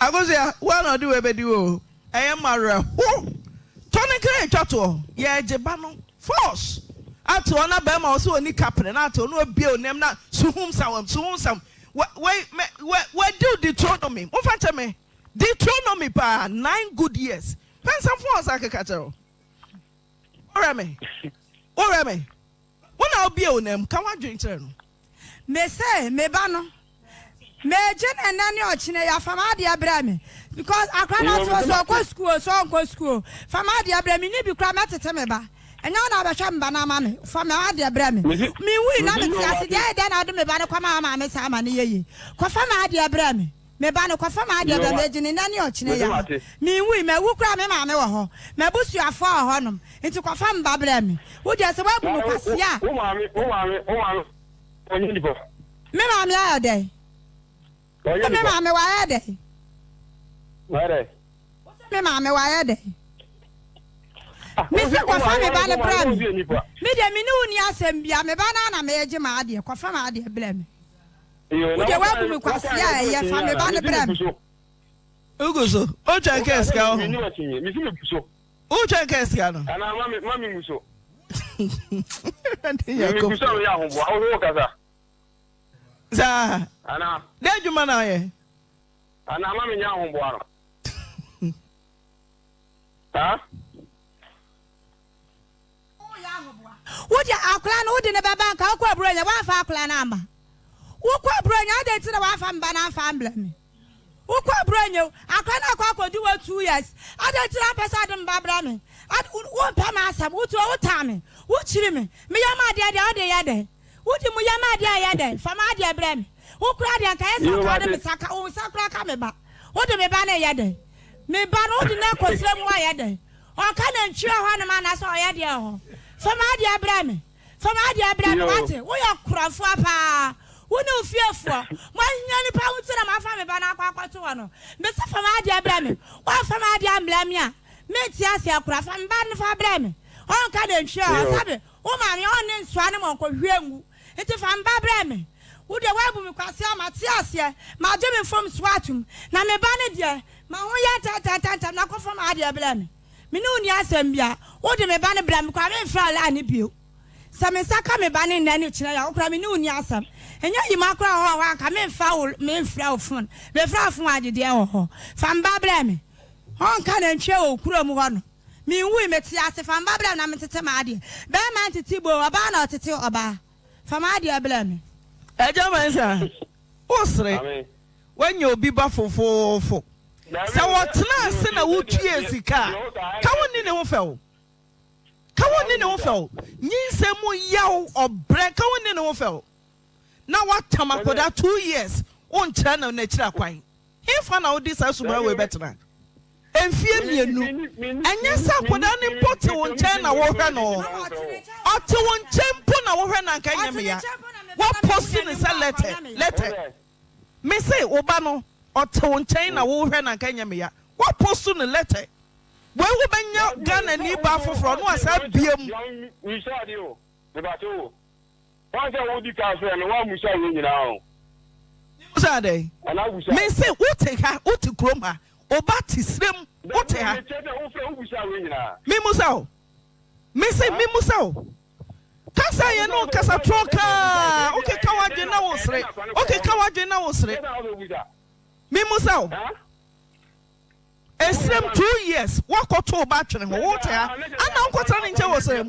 Akosua, wo ara na ɔde wei bɛdi wo o. Ɛyɛ ma awerɛho. Tɔ ne kra atwa toɔ. Yɛregye ba no force. Ate hɔ na bɛrima ɔsɛ ɔni kapre na ate hɔ na wabue onam na suhum sawam suhum sam. Wei me wɛ wadi wo Deuteronomy. Momfa nkyɛ me. Deuteronomy paa nine good years. Pɛ nsɛm fo ɔsa keka kyerɛ wo. Worɛ me. Worɛ me. Wo na wobue wo nan mu ka w'adwene kyerɛ no. Mese me ba no megye no ɛnɛ ne ɔkyena yi a fa m'adeɛ brɛ me because akora no ɔte hɔ sɛ ɔkɔ sukuu o sɛ ɔnkɔ sukuu o fa m'adeɛ brɛ me ni bi koraa mɛtete me ba ɛnyɛ wo na wobɛhwɛ me ba no ama me fa m'adeɛ brɛ me menwui na mete ase deɛ ɛyɛ dɛn na wode me ba no kɔma maame saa ma no yɛ yie kɔfa m'adeɛ brɛ me. Me ba no, kɔfa m'adeɛ brɛ me, megye no nnɛ ne ɔkyena yi ara. Menwui, mawu koraa a, me maame wɔ hɔ, m'abusuafoɔ wɔ hɔnom, nti kɔfa me ba brɛ me. Wo deɛ, sɛ woabu me kwasea a. Wo maame, wo maame, wo maame, ɔnyɛ nipa. Me maame ayɛ dɛn? Ɔnyɛ Me nipa. maame wayɛ dɛn? Wayɛ dɛn? Wo sɛ me maame wayɛ dɛn? Ah, Me wo se se wo kɔfa maame me ba wo no maame brɛ wo me. se yɛ nipa. Me deɛ, me ne wo nni asɛm biara, me ba no ara na megye m'adeɛ, kɔfa m'adeɛ brɛ me. Wo deɛ woabu me kwasea a ɛyɛ fa me ba no brɛ me. Wogu so wotwɛn kɛ sika wɔ ho wotwɛn kɛ sika no. Saa dɛ adwuma na ɔyɛ. Wo deɛ akwadaa no wode no bɛba nka wokɔ aburonya woamfa akwadaa no amma wokɔ aburonya adɛn nti na woamfa me ba no amfa ambrɛ me wokɔ aburonya o akwadaa no akɔ akɔdi wɔ 2 years adɛn nti na wopɛ sɛ ɔde me ba brɛ me wompɛ m'asɛm wotu wotaa me wokyiri me meyɛ ma adeɛ deɛ wode yɛ dɛn wode mu yɛ ma adeɛ a yɛ dɛn fa ma adeɛ brɛ me wo kora deɛ nka yɛ sɛ nka wode me sa ka wo nsa kora ka me ba wode me ba no yɛ dɛn me ba no wode no akɔsrɛ mu ayɛ dɛn Ɔka nantwie wɔ hɔnom anaasɛ ɔyɛ deɛ wɔ hɔ? Fa m'adeɛ brɛ me. Fa m'adeɛ brɛ me, woate? Woyɛ korɔmfoɔ paa. Wo ne wo fiefoɔ, moahia nnipa ho nti na moafa me ba no akɔ akɔto hɔ no. Mese fa m'adeɛ brɛ me. Woamfa m'adeɛ ammrɛ me a, mente aseɛ koraa. Fa me ba no fa brɛ me. Ɔnka nantwie wɔ hɔ. Sɛbe wo maame, ɔnne nsoa ne mɔnkɔhwie ngu. Nti fa me ba brɛ me. Wo deɛ woabu me kwasea, mate aseɛ, magye me mfomsoɔ atom. Na me ba no deɛ, ma ho yɛ ntɛmntɛmntɛm na kɔfa m'adeɛ brɛ me. Me ne wo nni asɛm biara. Wode me ba no brɛ me koraa a, meremfrɛ wo Lani bio. Sɛ me nsa ka me ba no nnɛ ne kyena yi a, wo koraa me ne wo nni asɛm. Ɛnyɛ Yima koraa wɔ hɔ a, anka memfa wo memfrɛ wo fon. Mefrɛ wo fon a, agyedeɛ wɔ hɔ. Fa me ba brɛ me. Ɔnka nantwie wɔ wo kurom hɔ no. Menwui, mete ase, fa me ba brɛ me na mentete m'adeɛ. Barima ntete boo, ɔbaa na ɔtete ɔbaa. Fa m'adeɛ brɛ me. Agya Mensah, wosere, woanya obi ba fofoofo. Sɛ wɔtenaa ase na wotuaa sika a, ka wonni ne ho fɛw. Ka wonni ne ho fɛw. Nyinsɛn mu yaw, ɔbrɛ, ka wonni ne ho fɛw. Na woatam akwadaa 2 years, wonkyerɛ no n'akyiri akwan. Hefa na wode saa suban wei bɛtena? Mfeɛ mmienu. Ɛnyɛ sɛ akwadaa no mpo te wo nkyɛn na wohwɛ no. Ɔte wo nkyɛn mpo na wohwɛ no anka ɛnyɛ me ya. Woaposti no sɛ lɛtɛ, lɛtɛ. Mese wo ba no, ɔte wo nkyɛn na wohwɛ no anka ɛnyɛ me ya. Woaposti no lɛtɛ. Wei wobɛnya Ghanani baa foforɔ na wasan abue mu. Wɔn sɛ wodi kan frɛ no, woammusa yɛn nyinaa o. Mmusa dɛn? Anaa wobusa? Mese wote ha, wote kurom ha, wo ba te serɛ mu. Wote ha. Memusa wo. Mese memusa wo. Kasa yɛ ne wo kasa torɔ kaa. Wokeka w'adwene na wosere. Wokeka w'adwene na wosere. Memusa wo. Esrem 2 years woakɔto wo ba atwene hɔ. Wote ha. Ana wonkɔtena ne nkyɛn wɔ srem?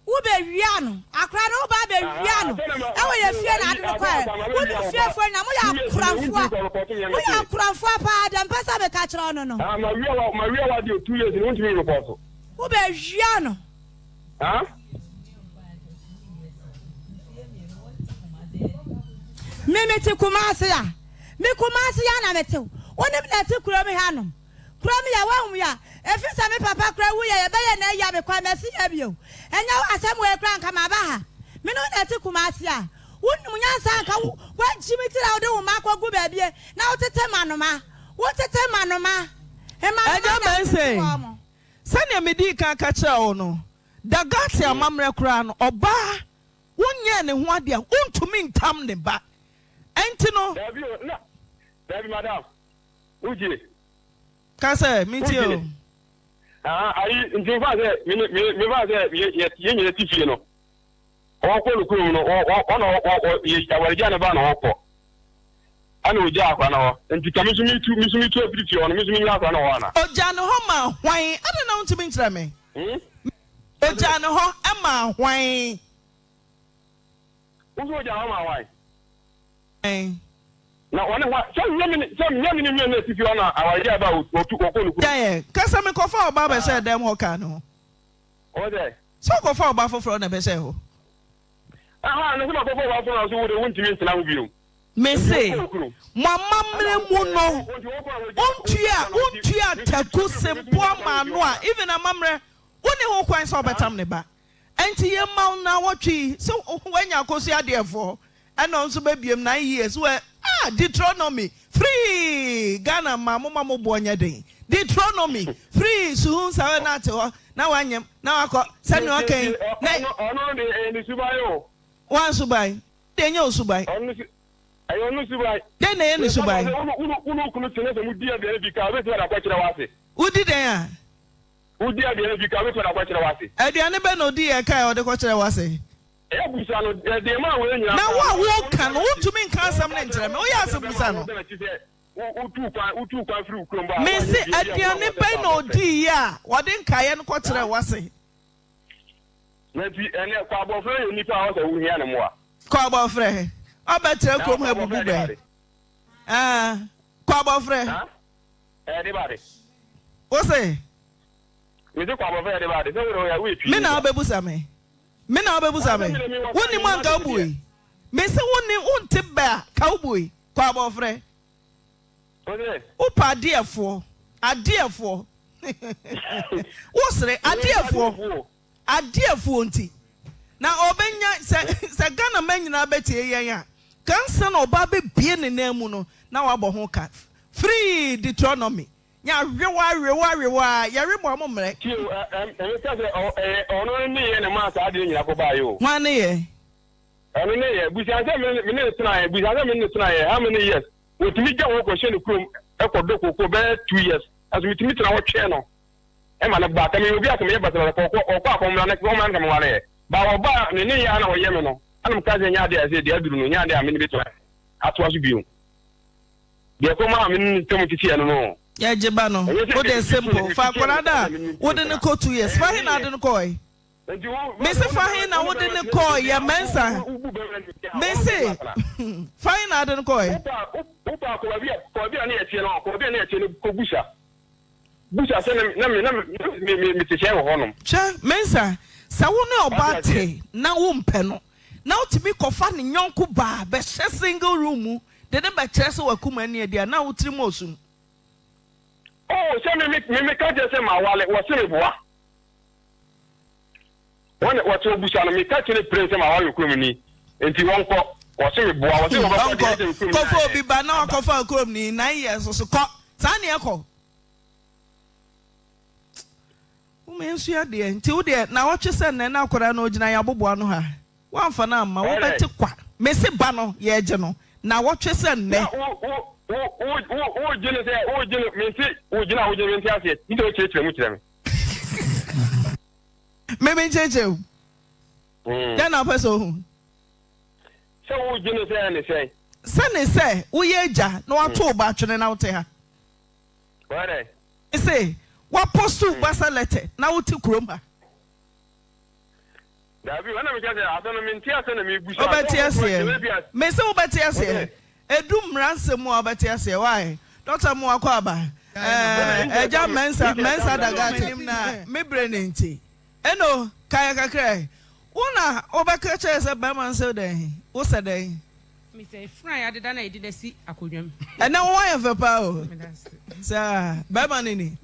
Wobɛwia no akora no woba abɛwia no ɛwɔ yɛ fie na ade no kɔɛ wo ne fiefoɔ nyina moyɛ akoramfoɔ moyɛ akoramfoɔ paa deɛ mpɛ sɛ meka kyerɛ wo no no. Ah, mawia wa mawia wa deɛ 2 years no wontumi report. Wobɛwia no. Ah? Me mete Kumasi a me Kumasi ya na mete wo ne me na ɛte kurom hanom. Kurom yɛ wahu me a ɛfiri sɛ me papa koraa wuiɛ yɛbɛyɛ no ayi a mekɔ a masi yɛ bio ɛnyɛ wo asɛm wei koraa nka maba ha me ne wo na ɛte Kumasi a wonim nyansa nka wo woagyi me tiri a wode wo mma akɔgu baabie na wotete mmanoma wotete mmanoma mmanoma Agya na wotete Benson, wɔn mo. sɛnea midii kan ka kyerɛɛ wo no, Dagate amammerɛ koraa no, ɔbaa wonyɛɛ ne ho ade a, wontumi ntam ne ba. Ɛnti no. Dabi o, na, dabi madam, Wogye? Ka sɛ, Metie o. Aha, ayi, nti mefa sɛ, me ne, me, mefa sɛ, yɛ, yɛ, yɛn nyina ti fie no, ɔkɔ no kurom no, ɔ, ɔ, ɔna ɔ, ɔ, yɛ, awaregya ne ba na ɔkɔ. Ɛna ogya akora no hɔ. Nti ka me nso metu, me nso metu afiri fie hɔ no, me nso menya akora no hɔ ana? Ogya ne hɔ maa hwan? Adɛn na wontumi nkyerɛ me? Hmm? Ogya ne hɔ maa hwan? Wo nso ogya hɔ maa hwan? Hwan? Na ɔne hwan? Sɛ nyɛ me ne, sɛ nyɛ me ne nua no atifi hɔ na awaregyae ba a ɔtu, ɔkɔ no kurom. Gyae ɛ, ka sɛ mekɔfaa ɔbaa bɛhyɛɛ dɛm hɔ kaa ne ho. Ɔwɔ sɛ. Sɛ wokɔfaa ɔbaa foforɔ na ɛbɛhyɛɛ hɔ. Aha, na sɛ makɔfa ɔbaa foforɔ na so wo de wontumi ntena ho bio. Mese, mo amammerɛ mu no, wontua, wontua taku sempoa maa no a, even amammerɛ, wonni ho kwan sɛ wobɛtam ne ba. Ɛnti yɛ ma wo naawɔtwe yi sɛ wanya akosua deɛ fɔ ɛna ɔnso bɛbiem 9 years wɛ ah Deuteronomy free Ghana mma moma mo boɔ nyɛ den Deuteronomy free suhun sa wɛ na ate hɔ na wanyem na wakɔ sɛnea ɔka yi na Ɔno no deɛ ɛyɛ ne suban o. Wan suban? Deɛ ɛnyɛ wo suban. Ɔno no su ɛyɛ ɔno suban. Dɛn na ɛyɛ ne suban? Wo ne wo kunu te na sɛ modi aduane bi ka a, wobɛtumi de akɔkyerɛ w'ase. Wodi dɛn a? Wodi aduane bi ka a, wobɛtumi de akɔkyerɛ w'ase. Aduane bɛn na odiiɛ kae a ɔde kɔkyerɛɛ w'ase? Ɛyɛ busa no, deɛ ɛmaa wei nyinaa Na baa wo a no, woreka no, wontumi nka asɛm no nkyerɛ me. Woyɛ ase busa no. Mese, aduane bɛn na odiiɛ a ɔde nkaeɛ no kɔkyerɛɛ w'ase? Nanti ɛnɛ, kɔ abɔfra yɛ nipa a ɔsɛ wohia ne mmoa. Kɔ abɔfra, ɔbɛtra kurom ha bubu bɛ. Ah, kɔ abɔfra. Ɛde ba de. Wo se? Me se kɔ abɔfra ɛde ba de. Sɛ wo de woyɛ pii. Me na wobɛbusa me. Me na wobɛbusa me. Wonni mu anka wobui. Me se wonni wonte bɛ a ka wobui. Kɔ abɔfra. Wo se? Wopɛ adeɛfoɔ. Adeɛfoɔ. Wosere adeɛfoɔ. Adeɛfoɔ nti. Na ɔbɛnya sɛ sɛ Ghana mma nyinaa bɛtie yɛn a, ka ansa na ɔbaa bɛbue ne nan mu no na wabɔ ho ka. Free Deuteronomy. Nya wewa wewa wewa yɛwe mo a mo mmerɛ. Tie o, ɛ ɛ ɛno kyerɛ sɛ ɔ ɛyɛ ɔno ne nneyɛɛ na ɛmaa saa adeɛ nyinaa kɔbaeɛ o. Hwan nneyɛɛ? Ɔno nneyɛɛ. Busa sɛ me me ne no tenaeɛ, busa sɛ me ne no tenaeɛ how many years? Wɔtumi gya hɔ kɔhyɛ ne kurom kɔdɔ kooko bɛyɛ 2 years, nanso metumi tena hɔ twɛn no ma no ba. Sɛ meyɛ obi a sɛ meyɛ basabasa kɔ ɔkɔ ɔkɔ a kɔmmra na kɔmmra na nka mewareɛ. Ba ɔba a ne nneyɛɛ a na ɔyɛ me no, ɛna meka sɛ ɛnyɛ adeɛ a ɛsɛ deɛ aduru no, ɛnyɛ adeɛ a me ne bɛtumi atoa so bio. Deɛ ɛkɔmaa me ne no ntam teteeɛ no no. Yɛgye ba no, Ɛnyɛ sɛ wo deɛ mede simple, fa mekyekyee no akwadaa no sɛ a me ne no wode no ntena. kɔ 2 years, Ɛyɛ fa ne he na nneyɛɛ. ade no kɔɔe? Nti wo Mese fa he na wode no kɔɔe yɛ Mensah? wobu bɛrima no a, Mese ɔno atena. fa he na ade no kɔɔe? Wopa wopa kɔ baabi a kɔ baabi a ne yɛteɛ no kɔ baabi a ne yɛteɛ no kɔ busa. Busa sɛ na me na me me me mete hyɛn wɔ hɔnom. Hwɛ Mensah, sɛ wo ne Wate ɔbaa aseɛ? te na wompɛ no na wotumi kɔfa ne yɔnko baa bɛhyɛ single room mu de no bɛkyerɛ sɛ w'akoma ani adi a, na wo tirim wɔ sum. Oh, sɛ me me me meka kyerɛ sɛ mawale, wɔse meboa. Wɔn wɔte obusa no, meka kyerɛ pren sɛ mawale okurom ni, nti wɔnkɔ. Wɔse meboa, wɔse wɔbɛkɔ deɛ Ɔnkɔ, ɛsɛ okurom ni kɔfa ayɛ. obi ba na Aba. wakɔfa okurom ni 9 years so kɔ, saa ne ɛkɔ. Woma yɛnsua adeɛ, nti wo deɛ naawɔtwe sɛ nnɛ na akwadaa no ɔgyina yɛn aboboa ano ha, woamfa no amma, Ɛyɛ dɛn? wobɛte kwa. Mese ba no yɛregye no naawɔtwe sɛ nnɛ. Na wo wo. Wo wo wo wogye no sɛ wogye no mente wogye no a wogye no mente aseɛ nti sɛ wokyerɛkyerɛ mu kyerɛ me. Me me nkyerɛkyerɛ mu. Mm. Dɛn na wopɛ sɛ ohu? Sɛ wogye no sɛ ne sɛn? Sɛ ne sɛ woyɛ agya na wato wo ba twene na wote ha. Wɔyɛ dɛn? Se wapost wo ba sɛ lɛtɛ na wote kurom ha. Dabi, ɛna mekyerɛ sɛ asɛm no mente aseɛ na mebusa. Wobɛte aseɛ. Mese wobɛte aseɛ. Edu mmara nsɛm mu a wobɛte aseɛ. Why? Doctor mu wakɔ aba. Ɛɛ ɛgya Mensa Mensa Dagate. Menim na me bere ne nti. Eno kaeɛ kakra ɛ. Wo na wobɛka kyerɛ sɛ bɛrima no sɛ dɛn? Wosɛ dɛn? Mesɛ efunu a yɛadeda na yɛde no asi akonnwa mu. Ɛnɛ wo ho ayɛ fɛ paa o. Saa bɛrima no ni.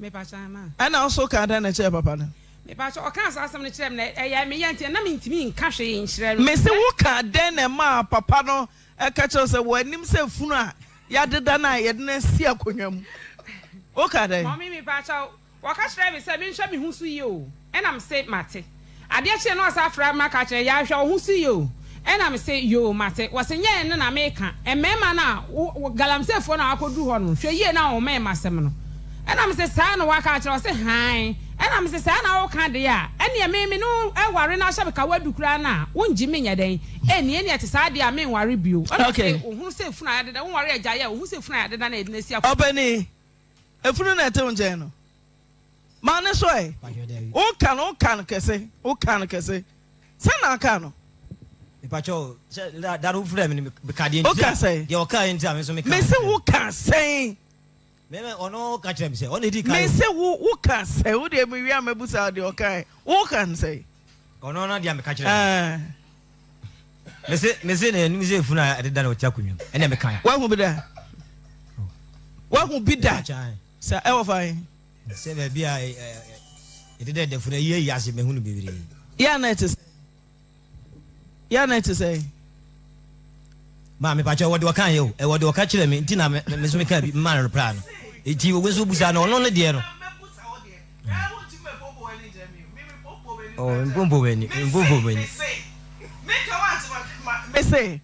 Ɛna wo so kaa dɛn na ɛkyerɛ papa no? Mepakyɛ ɔkaa saa asɛm no kyerɛɛ me na ɛyɛ me ya nti na mentumi nka hwee nkyerɛ no. Mese wo kaa dɛn na ɛmaa papa no ka kyerɛ wo sɛ w'anim sɛ funu a yɛadeda no a yɛde no asi akonnwa mu? Wo kaa dɛn? Mummy mepakyɛw Wɔka kyerɛɛ me sɛ menhwɛ me ho so yie o, ɛna mese mate. Adeɛ kyeeɛ na wɔsan frɛ me ka kyerɛ, Yaa hwɛ wo ho so yie o, ɛna mese yoo mate. Wɔse nyɛ ɛno na meka, mmarima no a wo galamseyfoɔ no a wɔakɔduru hɔ no, hwɛ yie na wɔmmɛn m'asɛm no. Ɛna mese saa na wɔaka akyerɛ wo? Ɔse hann. Ɛna mese saa na woka deɛ a, ɛneɛ me me ne wo aware na ahyɛ me ka woadu koraa no a, wongye me nyɛ dɛn? Ɛnni, ɛneɛ ɛte saa deɛ a menware bio. Ɛna ɔse wo ho sɛ funu a yɛadeda, wonware agyaeɛ a, wo ho sɛ funu a yɛadeda na yɛde no asi akonnwa. Ɔpanin, Efunu na ɛte wo nkyɛn no. Ma ne so ɛ. Woka no, woka no kɛse, woka no kɛse. Sɛ na aka no. Mepakyɛw, sɛ da da no wofrɛ me no meka deɛ nti Woka sɛn? Deɛ ɔka yɛ nti a me nso meka. Mese woka sɛn? Mɛmɛ ɔno ka kyerɛ me sɛ ɔno edi kan. Mese wo woka sɛn? Wo deɛ mewie a mɛbusa wo deɛ ɔka ɛ. Woka no sɛn? Ɔno no deɛ meka kyerɛ no. Mese mese na anim sɛ efunu a ɛdeda na ɔte akonnwa mu ɛna meka ya. Wahu bi da? Wahu bi da? Sɛ ɛwɔ fa he? Sɛ baabi a yɛdeda da funu ayi ayi ase mahu no bebree. Yɛ a na ɛte sɛ yɛ a na ɛte sɛ. Maa mepakyɛ wɔde ɔka yɛ o ɛwɔ de ɔka kyerɛ me nti na me nso meka bi mmaa no reply no nti obi nso busa no ɔno ne deɛ no. Oh, mpompo m'ani, mpompo m'ani. Mese,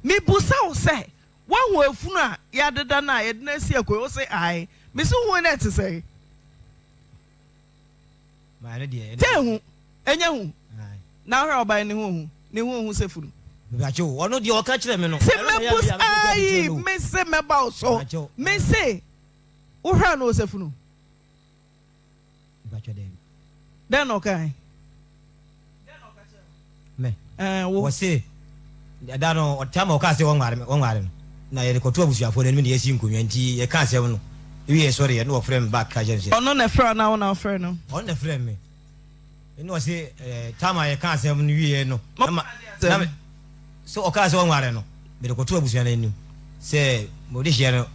mebusa wo sɛ, woahu efunu a yɛadeda no a yɛde no asi akonnwa? Wo se ae. Mese wohu no ɛte sɛn? Sɛ ehu, ɛnyɛ hu. Na wohwɛ ɔbaa yi ne ho ohu, ne ho ohu sɛ funu. Ɔno deɛ ɔka kyerɛ me no. Se mɛbus ayi, mese mɛba wo so. Mese wohwɛ no sɛ funu. Dɛn na ɔkae? Me. Ɛɛ wo. Wɔse da no ɔtam a ɔkaa sɛ wɔnware me wɔnware no na yɛde kɔto abusuafoɔ no anim na yɛasi nkonnwa nti yɛka asɛm no wie sɔre yɛ na wɔfrɛ me back ka kyerɛ me sɛ. Ɔno na ɛfrɛ wo anaa wo na wofrɛ no? Ɔno na ɛfrɛ me ɛna ɔse ɛɛ tam a yɛka asɛm no wie no na ma na me Sɛ ɔkaa sɛ ɔnware no, mede kɔtoo abusua no anim sɛ mode hyeɛ no,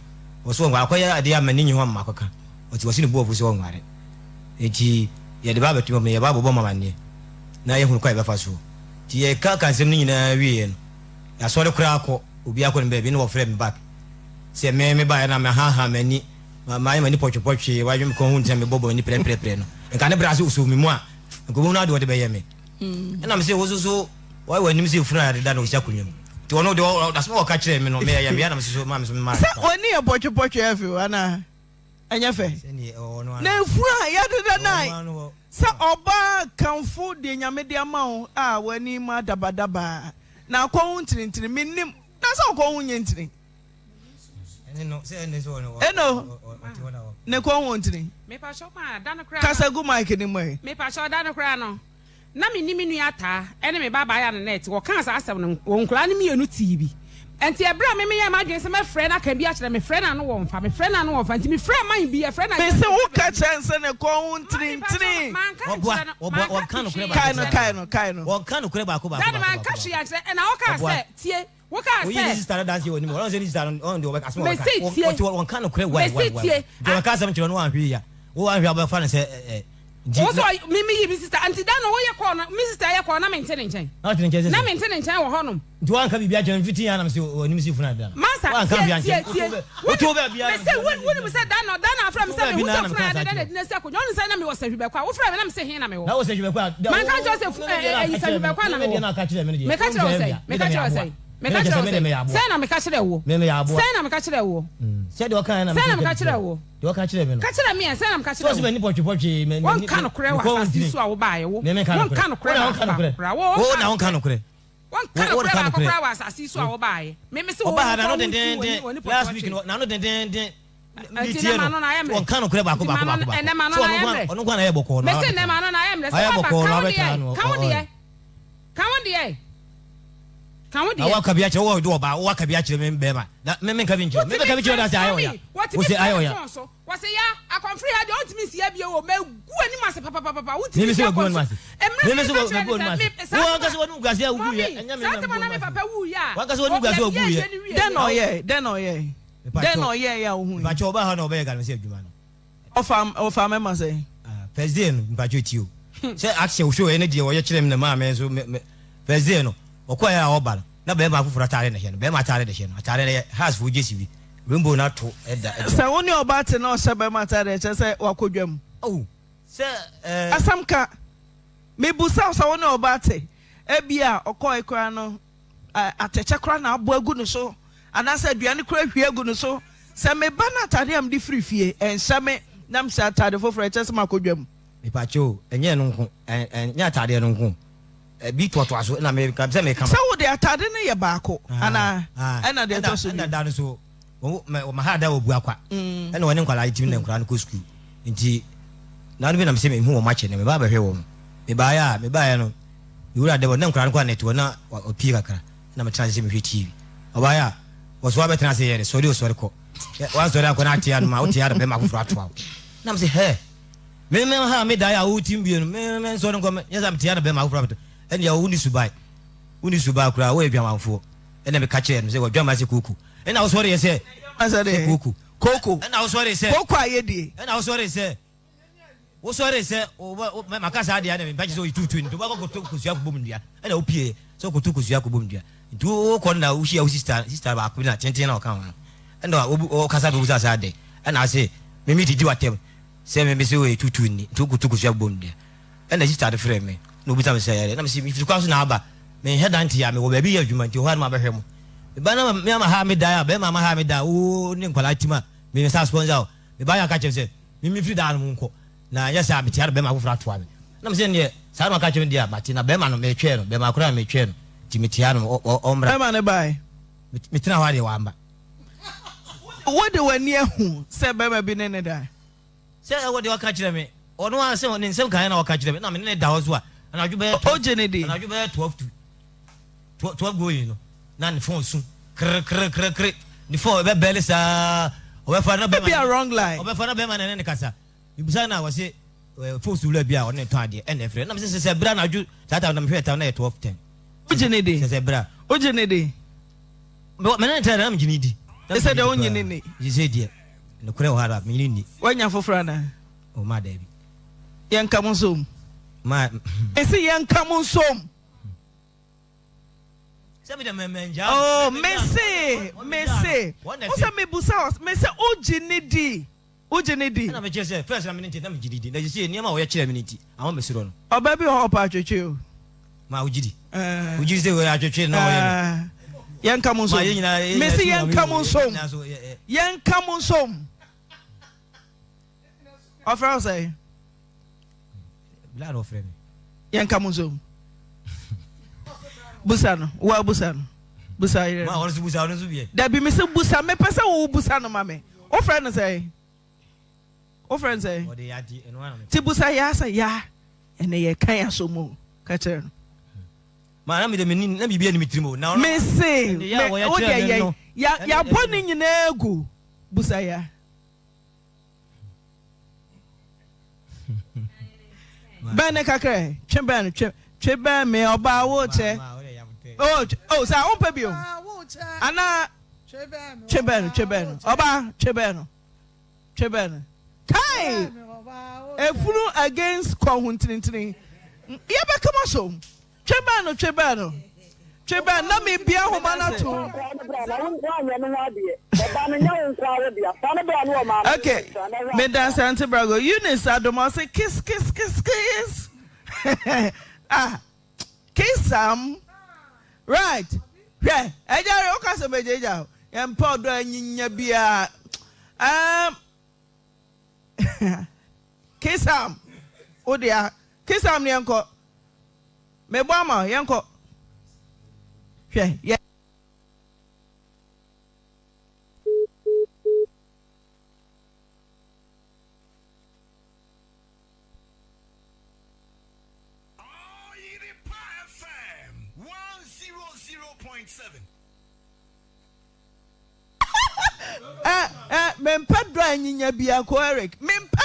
ɔse ɔnware. Akɔyɛ adeɛ a m'ani nnye ho ama makɔka. Ɔte ɔse ne bo afu sɛ ɔnware. Enti yɛde ba abɛto mu, yɛba abɛbɔ mo amanneɛ na yɛahunu kwan a yɛbɛfa soɔ. Nti yɛkaka nsɛm no nyinaa wieeɛ no, yɛasɔre koraa kɔ, obiara kɔ ne baabi, ɛna wɔfrɛɛ me back sɛ me mebaeɛ na mahaahaa m'ani, mayɛ m'ani pɔtwepɔtwe, wadwe me kɔn ho nti na mebɔbɔ m'ani prɛprɛprɛ no. Nka ne bra sɛ ɔsoo me mu a, nka ɔbɛhunu adeɛ ɔde bɛyɛ me. Ɛna mese wo nso so Why w'anim sɛ efunu a yɛadeda na ɔsi akonnwa mu. Nti ɔno deɛ asɛm a ɔka kyerɛɛ me no me ɛyɛ me ya na me soso maa me so memaa Sɛ w'ani yɛ pɔtwepɔtwe ɛyɛ fɛ o anaa? Ɛnyɛ fɛ. Na efunu a yɛadeda no a sɛ ɔbaa kamfo deɛ Nyame de ama wo a w'ani mu adabadaba na akɔ ho ntinintini mennim na sɛ ɔkɔ ho nyɛ ntini. Eno ne kɔn ho ntini. Kasa gu mic no mu ɛ. Mepakyɛw da no koraa no Na me ne me nua Ataa ne me babaa a na na ɛte, wɔkaa saa asɛm no, wɔn nkwadaa no mmienu tee bi. Enti ɛberɛ a me meyɛɛ m'adwene sɛ mɛfrɛ no aka bi akyerɛ no, mefrɛ no a na wɔmfa, mefrɛ no a na wɔmfa, enti mefrɛɛ man bi, yɛfrɛ no Mese wo ka kyerɛ no sɛ ne kɔn ho ntirintiri. Manka Ɔboa, ankyerɛ no, ɔboa, manka wɔnka nokorɛ hwee baako Kae no, ankyerɛ no. kae no, kae no. Wɔnka nokorɛ baako baako Dad, baako manka baako hwee baako. ankyerɛ, ɛna wokaa Ɔboa. sɛ, tie, wokaa Woyi ne sɛ. sista no adanseɛ wɔ anim, ɔno sɛ ne sista no, ɔno deɛ ɔbɛka asɛm a ɔbɛka. Mese Wɔ- tie. Ɔte hɔ, wɔnka nokorɛ wai Mese wai wai. tie. Nti wɔnka asɛm kyerɛ no woanhwɛ yie a, wo anhwɛ a wobɛfa no sɛ ɛ ɛ. Nti Wo na. sɛ me me yi me sister nti da no woyɛ kɔɔ no me sister yɛ kɔɔ na mente ne nkyɛn. Na ɔte ne nkyɛn sɛ Na sɛ. mente ne nkyɛn wɔ hɔnom. Nti woanka biribi ankyerɛ no mfiti anam sɛ w'anim si funu ada no. Masa Woanka tie hwee tie ankyerɛ tie. no. Wo Wote wo baabi ara me se wo wonim sɛ da no da no afrɛ me Wote sɛ wo baabi mehu na sɛ na funu meka ada saa da kyerɛ na wo. ɛdi na si akonnwa wonim sɛ na mewɔ sahwi bɛkɔ a wofrɛ me na me se he na mewɔ. Na wo sahwi bɛkɔ a da Manka nkyerɛ wo sɛ wo fu deɛ ɛ na ɛyi aka sahwi kyerɛ me bɛkɔ a no na me deɛ mewɔ. na aka kyerɛ me no deɛ Meka kyerɛ wo wongyae sɛn me a meka me deɛ kyerɛ wo meyɛ aboa. sɛn. Meka kyerɛ wo sɛ, sɛn na meka kyerɛɛ woɔ? Sɛn na meka kyerɛɛ woɔ? Sɛn na meka kyerɛɛ woɔ? Ka kyerɛ me ɛ, sɛn na meka kyerɛɛ wo? Wonka nokorɛ wɔ asase yi so a wobaeɛ, wo, wonka nokorɛ baako baako koraa, wo, wonka nokorɛ, wonka nokorɛ baako koraa wɔ asase yi so a wobaeɛ. Me, mese wo, wo kɔn ho nti wɔ ni, wɔ ni pɔtwepɔtwe. Nti nɛ m'ano no ayɛ mmerɛ. Nti m'ano no, ɛnɛ m'ano no ayɛ mmerɛ. Mese nnɛ m'ano no ayɛ mmerɛ. Sɛ woaba, ka wo deɛ, ka wo deɛ. Ka wo deɛ. Ka wo deɛ. Na waka bi akyerɛ wo de ɔbaa wo waka bi akyerɛ me bɛrima na me menka bi nkyerɛ me bɛka bi kyerɛ da sɛ ayɛ ɔya wo sɛ ayɛ ɔya. Wɔsɛ ya akɔmfiri ha deɛ ɔntumi nsi abie o mɛgu anim ase papapapa wontumi nsi akɔmfiri mmerɛ mi ka kyerɛ ne sɛ me saa wankasa wɔn guase a wogu yɛ ɛnyɛ me saa tɛm na me papa wu yɛ a wankasa wɔn guase a wogu yɛ. Dɛn na ɔyɛ dɛn na ɔyɛ dɛn na ɔyɛ yɛ a wohu yi. Mpakyɛ ɔbaa ha na ɔbɛyɛ galamsey adwuma no. Ɔfa ɔfa mɛma sɛn? Ah first day no mpakyɛw tie o sɛ action show ɛne deɛ ɔyɛ kyerɛ me na maa me nso me me first day no ɔkɔɛ a ɔba no na bɛrima afoforɔ ataare na ɛhyɛ no bɛrima ataare na ɛhyɛ no ataare no yɛ house fo gyesi bi rainbow na ato ɛda ɛda. Sɛ wo ne ɔbaa te na ɔhyɛ bɛrima ataare ɛkyerɛ sɛ wakɔ dwam. Oh sɛ ɛɛ. Asɛm ka mebusa wo sɛ wo ne ɔbaa te ebia ɔkɔɛ koraa no atɛkyɛ koraa na abɔ agu ne so, anaasɛ aduane koraa ahwie agu ne so. Sɛ meba na atade a mede firi fie nhyɛ me na mehyɛ atade foforɔ a, ɛkyerɛ sɛ makɔ dwam. Mepakyɛ o, ɛnyɛ ɛno nko, ɛnyɛ atadeɛ no nko, ɛbi toatoa so na meka sɛ meka. Sɛ wode atade no yɛ baako anaa ɛna deɛ ɛtɔ so bio. Ɛna da no so, maha da wɔ Buakwa, ɛna wɔne nkwadaa yi tim na nkwadaa no kɔ sukuu nti na no bi na mesɛ mehu wɔn akyɛ na meba abɛhwɛ wɔn. Mebaeɛ a, mebaeɛ no. Me wura dɛ na nkwadaa no koraa na ɛte hɔ na ɔpie kakra na metena ase sɛ mehwɛ TV. Ɔbaeɛ a, wɔso wabɛtena ase yɛ dɛ sɔre o sɔre kɔ. Wansɔre ankɔ na ate anom a wote ara bɛrima afoforɔ atoa wo. Na mese hɛ me me ha me daeɛ a wotim bie no me me nsɔre nkɔ nyɛ sɛ mete ara bɛrima afoforɔ abɛto. Ɛndeɛ wo ni suban wo ni suban koraa woyɛ dwamanfoɔ. Ɛna meka kyerɛɛ no sɛ wadwaman sɛ kooko. Ɛna wosɔreɛ sɛ sɛ kooko. Kooko. Ɛna wosɔre sɛ. Kooko a yɛdie. Ɛna wosɔre sɛ. Wosɔree sɛ wo bɛ maka saa deɛ na mpa kyɛ sɛ ɔyɛ tuutu nti wobɛkɔ kɔto kosua kɔbɔ mu dua ɛna wopie sɛ wokɔto kosua kɔbɔ mu dua nti wokɔ no na wohyia wo sista sista baako bi na tenten na ɔka ho no ɛna ɔkasa bɛbu sɛ saa dɛ ɛna ase meme didi watɛm sɛ meme sɛ ɔyɛ tuutu ni nti wokɔto kosua kɔbɔ mu dua ɛna sista de frɛ me na obisa me sɛ ɛyɛ na mese mefiri kwan so na aba menhɛ dante a mewɔ baabi yɛ adwuma nti hɔ a na mabɛhwɛ mo meba na me ama ha me dan a bɛrima ama ha me dan wo ne nkwadaa tim a me sa sponsor o meba yɛ aka kyerɛ sɛ Me mefiri daa no mu nkɔ, na anyɛ saa a metia no bɛrima foforɔ atoa me. Na mese ɛnneɛ saa na waka akyerɛ me deɛ a, mate. Na bɛrima no, metwɛɛ no, bɛrima korɔ a metwɛɛ no, nti metia no, ɔmmra. Bɛrima no bae. Metena hɔ ara deɛ wamma. Wode w'ani ahu sɛ bɛrima bi ne no da? Sɛ ɛwɔ deɛ ɔka kyerɛ me, ɔno ara sɛ ne nsɛm kaeɛ na ɔka kyerɛ me, na me ne no da hɔ nso a, anadwo bɛyɛ 12, Ogye no di? anadwo bɛyɛ 12 to. 12 going no na ne phone su krkrkrkr ne phone ɛbɛ bɛle saa ɔbɛfa na bɛma Ebi a wrong line. Ɔbɛfa na bɛma na ne ne kasa mebisa na wɔse phone su wura bi a ɔne ne tɔn adeɛ ɛna ɛfrɛ na mesɛ sɛ sɛ bra na adwo saa time na mehwɛ time na yɛ 12 10 Wogye ne di? Sɛ sɛ bra. Wogye ne di? Me ne ne tena na megye ne di. Sɛ deɛ wonye ne ni. Sɛ deɛ nokorɛ wɔ ha da menye ne ni. Woanya foforɔ anaa? O ma daabi. Yɛnka mo nsom. Ma. Mese yɛnka mo nsom. Oh, mese, mese, wo sɛ mebusa wɔ, mese wogye ne di, wogye ne di. Ɛna mekyerɛ sɛ first na me ne nti na megye ne di, na sisi nneɛma a wɔyɛ kyerɛ me ne nti ama mesuro no. Ɔbaa bi wɔ hɔ ɔpɛ atwetwe o. Ma wogye di. Wogye di sɛ wɔyɛ atwetwe na wɔyɛ no. Yɛnka mo nsom. Mese yɛnka mo nsom. Yɛnka mo nsom. Ɔfrɛ wo sɛn? Bla na ɔfrɛ me. Yɛnka mo nsom. Busa no, wo busa no. Busa yere. Ma ɔno nso busa ɔno nso biɛ. Dabi me se busa mepɛ sɛ wo busa no ma me. Wofrɛ no sɛn? Wofrɛ no sɛn? Ɔde yadi ɛno ara na me. Ti busa ya sɛ ya ɛnɛ yɛ kan aso mu ka kyerɛ no. Ma na me de me ni na biribi ani me tirim o. Na ɔno. Me se me wo deɛ yɛ ya yabɔ ne nyinaa gu busa ya. Bɛn ne kakra ɛ, twe bɛn no, twe, twe bɛn me, ɔbaa wo kyɛ. Oh, oh, saa wompɛ bio. Anaa twe bɛn no, twe bɛn no, ɔbaa twe bɛn no, twe bɛn no. Kai! Efunu against kɔn ho ntinintini. Yɛbɛka mo asom. Twe bɛn no, twe bɛn no, twe bɛn na mebue ahoma no atom. Okay, meda Asante Brago. Eunice Adoma ɔse kiss kiss kiss kiss. Ah, kiss am. Right. Hwɛ, agya re, woka sɛ mɛgyaagyaa wo. Yɛmpɛ ɔdɔ a anyinya biara. Um, Kisam, wo dea. Kisam ne yɛnkɔ. Mebɔ ama wo, yɛnkɔ. Hwɛ, yɛ. Ɔyerepa FM 100.7. Eh, eh, mempɛ dɔ a anyinya biara ko Eric. Mempɛ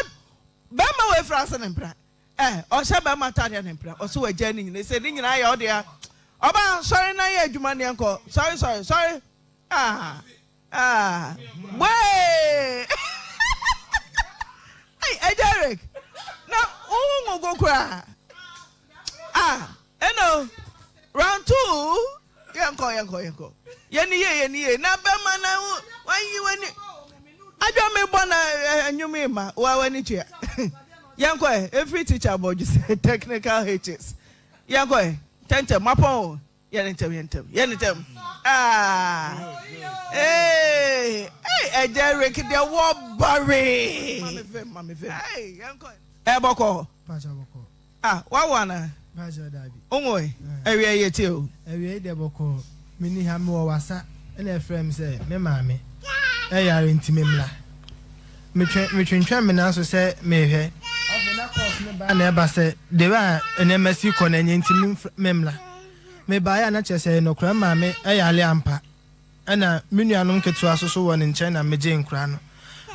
bɛrima wei fra ase ne mpena. Eh, ɔhyɛ bɛrima ataadeɛ ne mpena. Ɔsɛ wagya ne nyina. Sɛ ne nyinaa yɛ ɔdea. Ɔbaa, sɔre na yɛ adwuma ne yɛnkɔ. Sɔre, sɔre, sɔre. Ah. Ah, wee! Hey, Agya Eric, na wo ho ngogo koraa. Ah, ɛno, round two, yɛnkɔ, yɛnkɔ, yɛnkɔ. Yɛni yie, yɛni yie. Na bɛma na wayi w'ani. Adwa me bɔ na ɛnwom yi ma, wa w'ani tua. Yɛnkɔ ɛ, efiri teacher bɔdwo sɛ technical hitches. Yɛnkɔ ɛ, tɛntɛm, mapɔn o. Yɛ ne ntɛm, yɛ ntɛm, yɛ ne ntɛm. Ah, ee, ee, ɛgya Rick deɛ wɔ bare. Mame vim, mame vim. Hey, yɛn kɔ. Ɛ bɔkɔ. Pacha bɔkɔ. Ah, wawo ana? Pacha dabi. Onwo e. Awia yɛ tie o. Awia yi deɛ bɔkɔ. Meni ha mewɔ wasa ɛna ɛfrɛ me sɛ me maame ɛyare nti me mmra. Metwe metwentwɛn me nan so sɛ mehwɛ. Afei na course no ba na ɛba sɛ the way a nneɛma si kɔ no ɛnyɛ nti me mmra. Mebaeɛ a na kyerɛ sɛ ɛyɛ nokorɛ me maame yare ampa ɛna me nuanom nketewa nso so wɔ ne nkyɛn na megyee nkora no.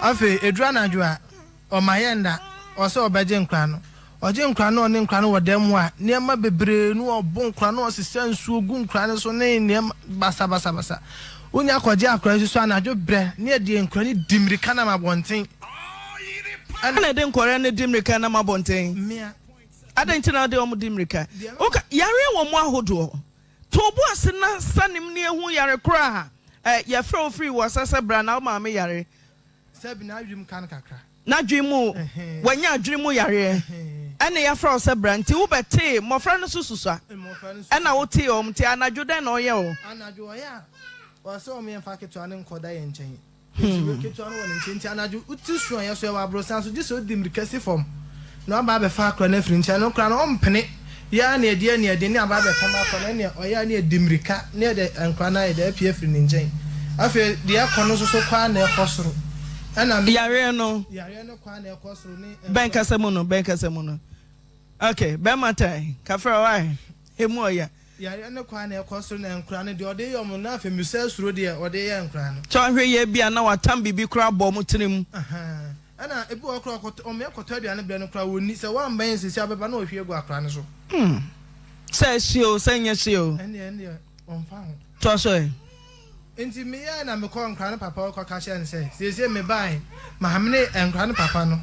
Afei ɛduru anadwo a ɔma yɛnda ɔsɛ ɔbɛgye nkora no. Ɔgye nkora no ɔne nkora no wɔ dɛm hɔ a nneɛma bebree no ɔbo nkora no ɔsesa nsuo gu nkora no so ne nneɛma basabasabasa. Wonya kɔgye akora no nso so anadwo berɛ ne yɛde nkora no di mmirika nam abɔnten. Ɛna ɛde nkɔrɛ no di mmirika nam abɔnten. Mmea. Adɛn nti na wode wɔn di mmirika? Woka, yareɛ wɔ mu ahodoɔ. To wo bo ase na sane mu na yɛhu yare korɔ a ɛ, yɛfrɛ wo firi wɔ sɛ sɛ bra na wo maame yare. Sɛbi n'adwene mu ka no kakra. N'adwene mu, wanya adwene mu yareɛ. Ɛna yɛafrɛ wo sɛ bra nti wobɛtee, mmɔfra no nso susua. Ɛna wotee wɔn nti anadwo dɛn na ɔyɛ wo? Anadwo ɔyɛ a, ɔsɛ wɔn yɛmfa ketewa no nkɔda yɛn nkyɛn. Enti wei ketewa no wɔ ne nkyɛn nti anadwo wote su a yɛso yɛwɔ aborosan so gye sɛ odi mmirika si fam na waba abɛfa akora no afiri nkyɛn no koraa no ɔmpene yɛ ara na yɛde aniɛden ne aba abɛpam akora no ɛnneɛ ɔyɛ a ne yɛdi mmirika ne yɛde nkora no ayɛ dɛ apue afiri ne nkyɛn afei deɛ ɛkɔ no nso so kɔ ara na ɛkɔ soro ɛna me Yareɛ no yareɛ no kɔ ara na ɛkɔ soro ne bɛn kasa mu no bɛn kasa mu no ok bɛrima tan kafra why emu ɔya. Yareɛ no kɔ a na ɛkɔ soro na nkora no deɛ ɔde yɛ wɔn na afei misa suro deɛ ɔde yɛ nkora no. Sɛ ɔhwɛ yie bi a na watam biribi koraa abɔ wɔn tirim. Ahaa ɛna ebi wɔ hɔ koraa ɔkɔtɔ wɔn ɛkɔtɔ aduane brɛ no koraa wɔnni sɛ wɔamba yɛn sisi a ɔbɛba na ɔhwie agu akora no so. Hmm sɛ ɛhye o sɛ ɛnyɛ hye o. Ɛndeɛ ɛndeɛ ɔmfa ho. Toa so ɛ. Enti meyɛe na mekɔɔ nkora no papa hɔ kɔka kyerɛɛ no sɛ, Seesei mebae, maame ne nkora no papa no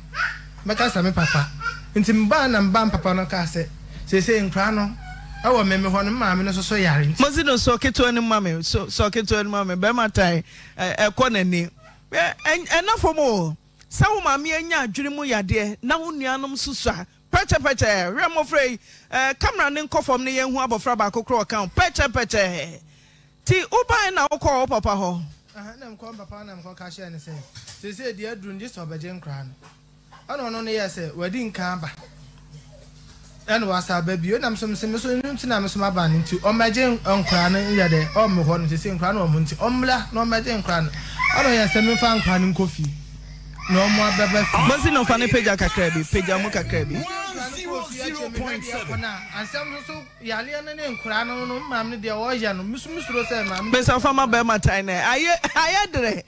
bɛka sɛ me papa. Enti mebae na mebaa me papa no kaa sɛ, Seesei nkora no wɔ me me hɔ no, me maame no nso so yare nti. Monsi no sɔ ketewa no mu ma me, sɔ ketewa no mu ma me, barima tan ɛkɔ n'ani. Ɛnna fam o, sɛ wo maame anya adwene mu yadeɛ na wo nuanom nso sua pɛkyɛpɛkyɛ. Hwɛ mmɔfra yi, camera no nkɔ fam na yɛnhu abɔfra baako koraa ɔka ho, pɛkyɛpɛkyɛ. Nti wobae na wokɔɔ wo papa hɔ? Aha, nna mekɔɔ me papa hɔ na mekɔka kyerɛɛ no sɛ, Seesei deɛ aduru no, gye sɛ ɔbɛgye nkora no. Ɛna ɔno no yɛɛ sɛ wadi nkan aba, ɛna wasan aba bio. Ɛna me nso mese, me nso ɛno nti na me nso maba no, nti ɔmmɛgye nkora no yɛ dɛ, ɔwɔ me hɔ no, seesei nkora no wɔ me hɔ nti ɔmmra na ɔmmɛgye nkora no. Ɛna ɔyɛɛ sɛ memfa nkora no nkɔ fie na ɔmo abɛba fie. Mose no fa no pagya kakra bi, pagya mu kakra bi. Mede nkora no kɔɔ fie akyire mehwɛ deɛ ɛkɔ no a, asɛm no so. Yareɛ no ne nkoraa no no maame no deɛ ɔyɛ no meso me suro sɛ maame no. Mesa fa ma bɛrima tan nɛ ayɛ ayɛ derɛ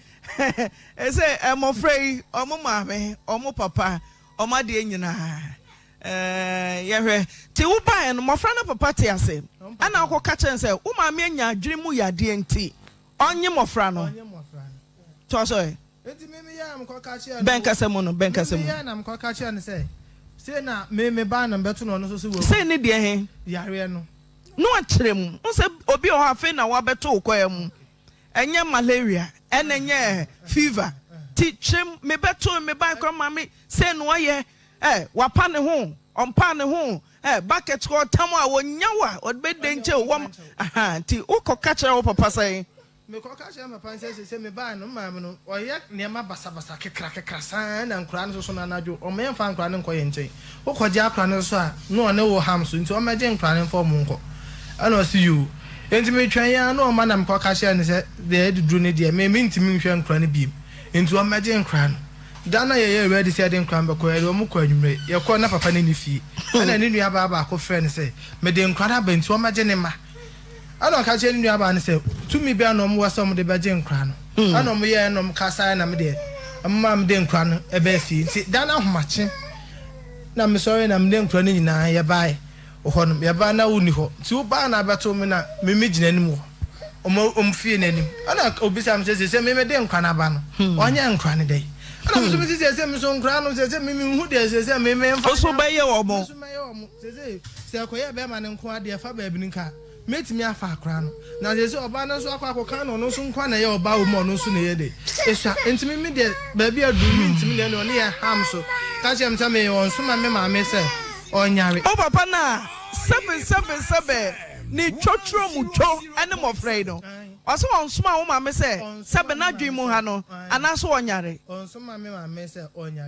ɛsɛ mmɔfra yi ɔmo maame ɔmo papa ɔmo adeɛ nyinaa ɛɛ yɛhwɛ ti wo baeɛ no mmɔfra no papa te ase ɛna ɔkɔ ka kyerɛ no sɛ wo maame anya adwene mu yadeɛ nti ɔnye mmɔfra no toa so ɛ. Enti me meyɛɛ na mekɔka kyerɛɛ no. Bɛn kasa mu no, bɛn kasa mu. Me meyɛɛ na mekɔka kyerɛɛ no sɛ, Sei na me me ba na mebɛto no ɔno nso so wawu. Sei ne deɛ he? Yareɛ no. Na wakyerɛ mu. Wohu sɛ obi wɔ hɔ a afei na wabɛto wo kɔɛ mu. Ɛnyɛ malaria ɛna ɛnyɛ fever. Nti kyerɛ mu, mebɛto me ba koraa maame sei na wayɛ, ɛ, wapa ne ho. Ɔmpaa ne ho ɛ, bucket kɔ ɔtam a ɔnya wo a ɔde bɛ denkyɛ o, wɔm, ahaa, nti wo kɔ ka kyerɛ wo papa sɛn? Me kɔ ka kyerɛ me papa sɛ sese me bae no, me maame no ɔyɛ nneɛma basabasa kekra kekra saa ɛna nkoraa no soso no anadwo ɔmma yɛn mfa nkoraa no nkɔ yɛn nkyɛn, wo kɔ gye akora no nso a na ɔne wo ham so nti ɔmmɛ gye nkoraa no mfa ɔmo nkɔ, ɛna ɔse yoo, nti me twɛn aa na ɔmma na me kɔ ka kyerɛ no sɛ deɛ aduduru no deɛ me mentumi nhwɛ nkoraa no biem nti ɔmmɛ gye nkoraa no. Da no a yɛyɛɛ ready sɛ yɛde nkwadaa no bɛkɔ, yɛde wɔn kɔɔ anwummere. Yɛkɔe no, na papa no nni fie. Ɛnna ne nuabaa baako frɛɛ no sɛ, Mede nkwadaa no aba nti wɔmmɛgye ne mma. Ɛnna ɔka kyerɛɛ ne nuabaa no sɛ, Tumi bɛn na wɔwɔ sɛ wɔde bɛgye nkwadaa no? Ɛnna wɔyɛe na wɔkasae na me deɛ, wɔmaa mede nkwadaa no baa fie. Nti da no ahomakye na mesɔree na mede nkwadaa no nyinaa yɛbae. Wɔ hɔ no, yɛbaa na wonni hɔ, nti wobaa na abɛto me na me megyina anim wɔ wɔn wɔn fie no anim. Ɛna obisaa me sɛ, seesei me mede nkwa no aba no, ɔnyɛ nkwa no dɛn? Ɛna me nso mese, seesei me nso nkwa no, seesei me menhu deɛ seesei me memfa Wo nso wobɛyɛ wɔn. Me nso mɛyɛ wɔn. Seesei sɛ ɛkɔyɛ bɛrima no nko ara deɛ, fa baabi no nka mɛtumi afa akora no. Na seesei ɔbaa no nso akɔ akɔka na ɔno nso nko ara na ɛyɛ ɔbaa wɔ mu a ɔno nso na ɛyɛ dɛ ɛsua. Nti me me deɛ baabi aduru mentumi deɛ ɛne ɔne yɛ ham so ka kyerɛ me sɛ meyɛ ɔnsoma me maame sɛ ɔnyare. Wo papa no a sɛbe sɛbe sɛbe ne twoturo mu two ne mmɔfra yi no, ɔse ɔnsomaa wo maame sɛ sɛbe n'adwene mu ha no anaase ɔnyare?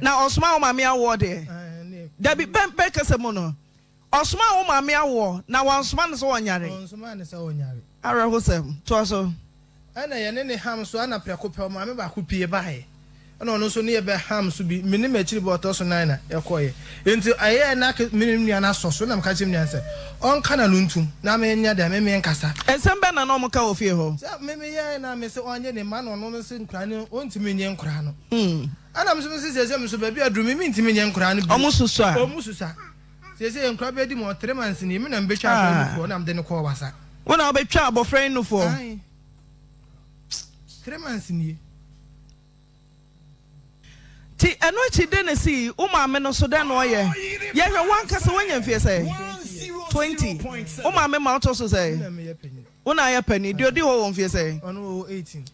Na ɔsomaa wo maame awoɔ deɛ? Dabi, bɛ bɛ kasa mu no, ɔsomaa wo maame awoɔ na wansoma no sɛ ɔnyare? Awerɛhosɛm. Toa so. Ɛna yɛne no ham so ɛna prɛko pɛ ɔmaame baako pue baeɛ ɛna ɔno nso ne yɛ bɛ ham so bi me ne m'akyiri ba ɔtɔ so nan na yɛkɔeɛ nti ɛyɛɛ na me ne me nua no asɔ so ɛna meka kyerɛ me nua no sɛ ɔnka n'ano ntom na me nyɛ dɛn me menkasa. Nsɛm bɛn na na wɔka wɔ fie hɔ? Sɛ me meyɛɛ na me se ɔnye ne mma na ɔno no se nkwadaa no ɔntumi nye nkwadaa no ɛna me nso me se seesei me nso baabi aduru me mentumi nye nkwadaa no bio. Wɔn susua? Wɔn susua. Seesei nkora bɛdi mu ɔtere mansin yi, me na mebɛtwa akora yi nufoɔ na mede no kɔɔ wasa. Wo na wobɛtwa abɔfra yi nufoɔ? Ae. Tere mansin yi. Nti ɛno akyi dɛn na esii? Wo maame no nso dɛn na ɔyɛ? Yɛhwɛ, wo ankasa woanya mfeɛ sɛn? 20. Wo maame ma wotɔ so sɛn? Wo na ayɛ panin. Deɛ ɔdi hɔ wɔ mfeɛ sɛn? Ɔno ɔwɔ 18.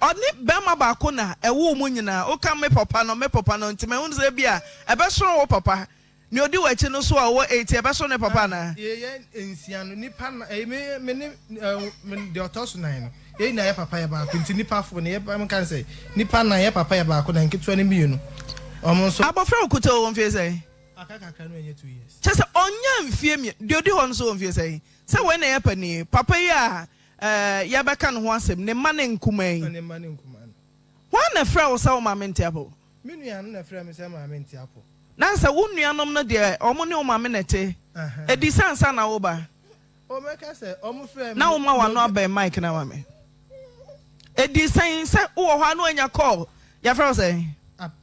Ɔne barima baako na ɛwoo mo nyinaa. Woka me papa no, me papa no, nti mahu sɛ ebia ɛbɛsono wo papa. Nea odi w'akyi no nso a ɔwɔ eti, ɛbɛso ne papa anaa? Yɛyɛ nsia no, nnipa nnan, ɛyɛ me, me ne ɛɛ, me deɛ ɔtɔ so nan no, yɛn nyinaa yɛ papa yɛ baako, nti nnipa fo no, yɛ meka no sɛ, nnipa nnan yɛ papa yɛ baako, na nketewa no mmienu, wɔn nso. Abɔfra a okuta wo wɔ mfie sɛn? Aka kakra no ɛnyɛ 2 years. Kyerɛ sɛ ɔnnya mfie mmie, deɛ odi hɔ no nso wɔ mfie sɛn? Sɛ wei na ɛyɛ panin, papa yi a ɛɛ yɛrebɛka ne ho asɛm, ne mma ne nkumaa yi. Ne mma ne nkumaa no. Hwan na ɛfrɛɛ wo sɛ wo maame nte apɔ? Me nua no na ɛfrɛɛ me sɛ maame nte apɔ. Na sɛ wo nuanom no deɛ, wɔn ne wo maame na ɛte. Ɛdi sɛ ansa na woreba. Na woma w'ano abɛn mic no ama me. Ɛdi sɛn sɛ wowɔ hɔ a na woanya call, yɛfrɛ wo sɛn?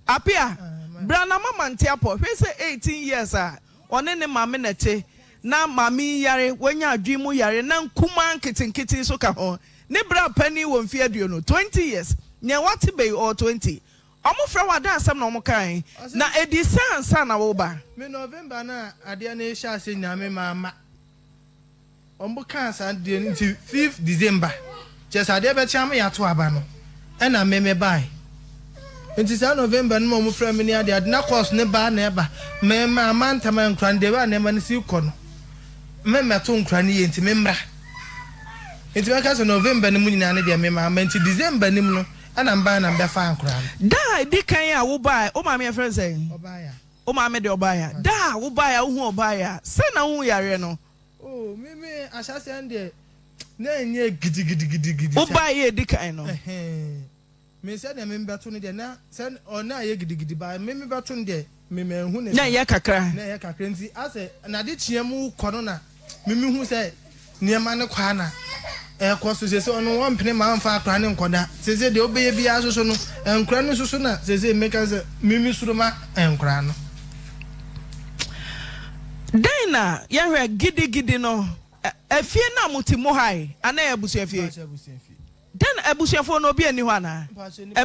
Apia, bra na mama nte apɔ. Hwɛ sɛ 18 years a ɔne ne maame na ɛte, na maame yi yare, wanya adwene mu yare, na nkumaa nketenkete nso ka ho. Ne bra panin wɔ mfeɛ aduonu, 20 years, nea wate bɛ yi ɔwɔ 20. Ɔmo frɛ wo a dɛn asɛm na ɔmo kae? Na edi sɛn ansa na woreba? Me November no a adeɛ no rehyɛ aseɛ nyinaa me mamma. Ɔmo kaa saa deɛ no nti fifth December kyerɛ sɛ adeɛ bɛkye ama yɛato aba no ɛna me me bae. Nti saa November no ma ɔmo frɛ me ne adeɛ ade na course no baa na ɛba me mamma ntɛm ankura no deɛ a nneɛma no si kɔ no me mmɛto nkura no yie nti me mmra. Nti mɛka sɛ November no mu nyinaa no deɛ me mamma nti December no mu no Ɛna mebae na mebɛfaa nkoraa no. Da a edi kan a wobae, wo maame yɛfrɛ no sɛn? Ɔbaeɛ. Wo maame de ɔbaeɛ. Da a wobae a wohuu ɔbaeɛ a, sɛn na wohuu yareɛ no? Oh, me me ahyɛaseɛ no deɛ, na ɛnyɛ gidigidigidigidi saa. Wobaeɛ a edi kan no? Ɛhɛn. Me sɛdeɛ me mebɛto no deɛ, na sɛ ɔno ayɛ gidigidi but me mebɛto no deɛ, me manhu no saa. Na ɛyɛ kakra. Na ɛyɛ kakra nti asɛ n'adekyeɛ mu rekɔ no na. Me me hu sɛ nneɛma no kɔ a na ɛkɔ so sese ɔno wɔmpene ma nfa akora ne nkɔda sese deɛ ɔbɛyɛ biara soso no nkora no soso na sese meka sɛ me me suro ma nkora no. Dɛn na yɛhwɛ gidigidi no afie no a mote mu ha yi anaa ɛyɛ abusuafie? Dɛn na abusuafoɔ no obi nni hɔ anaa?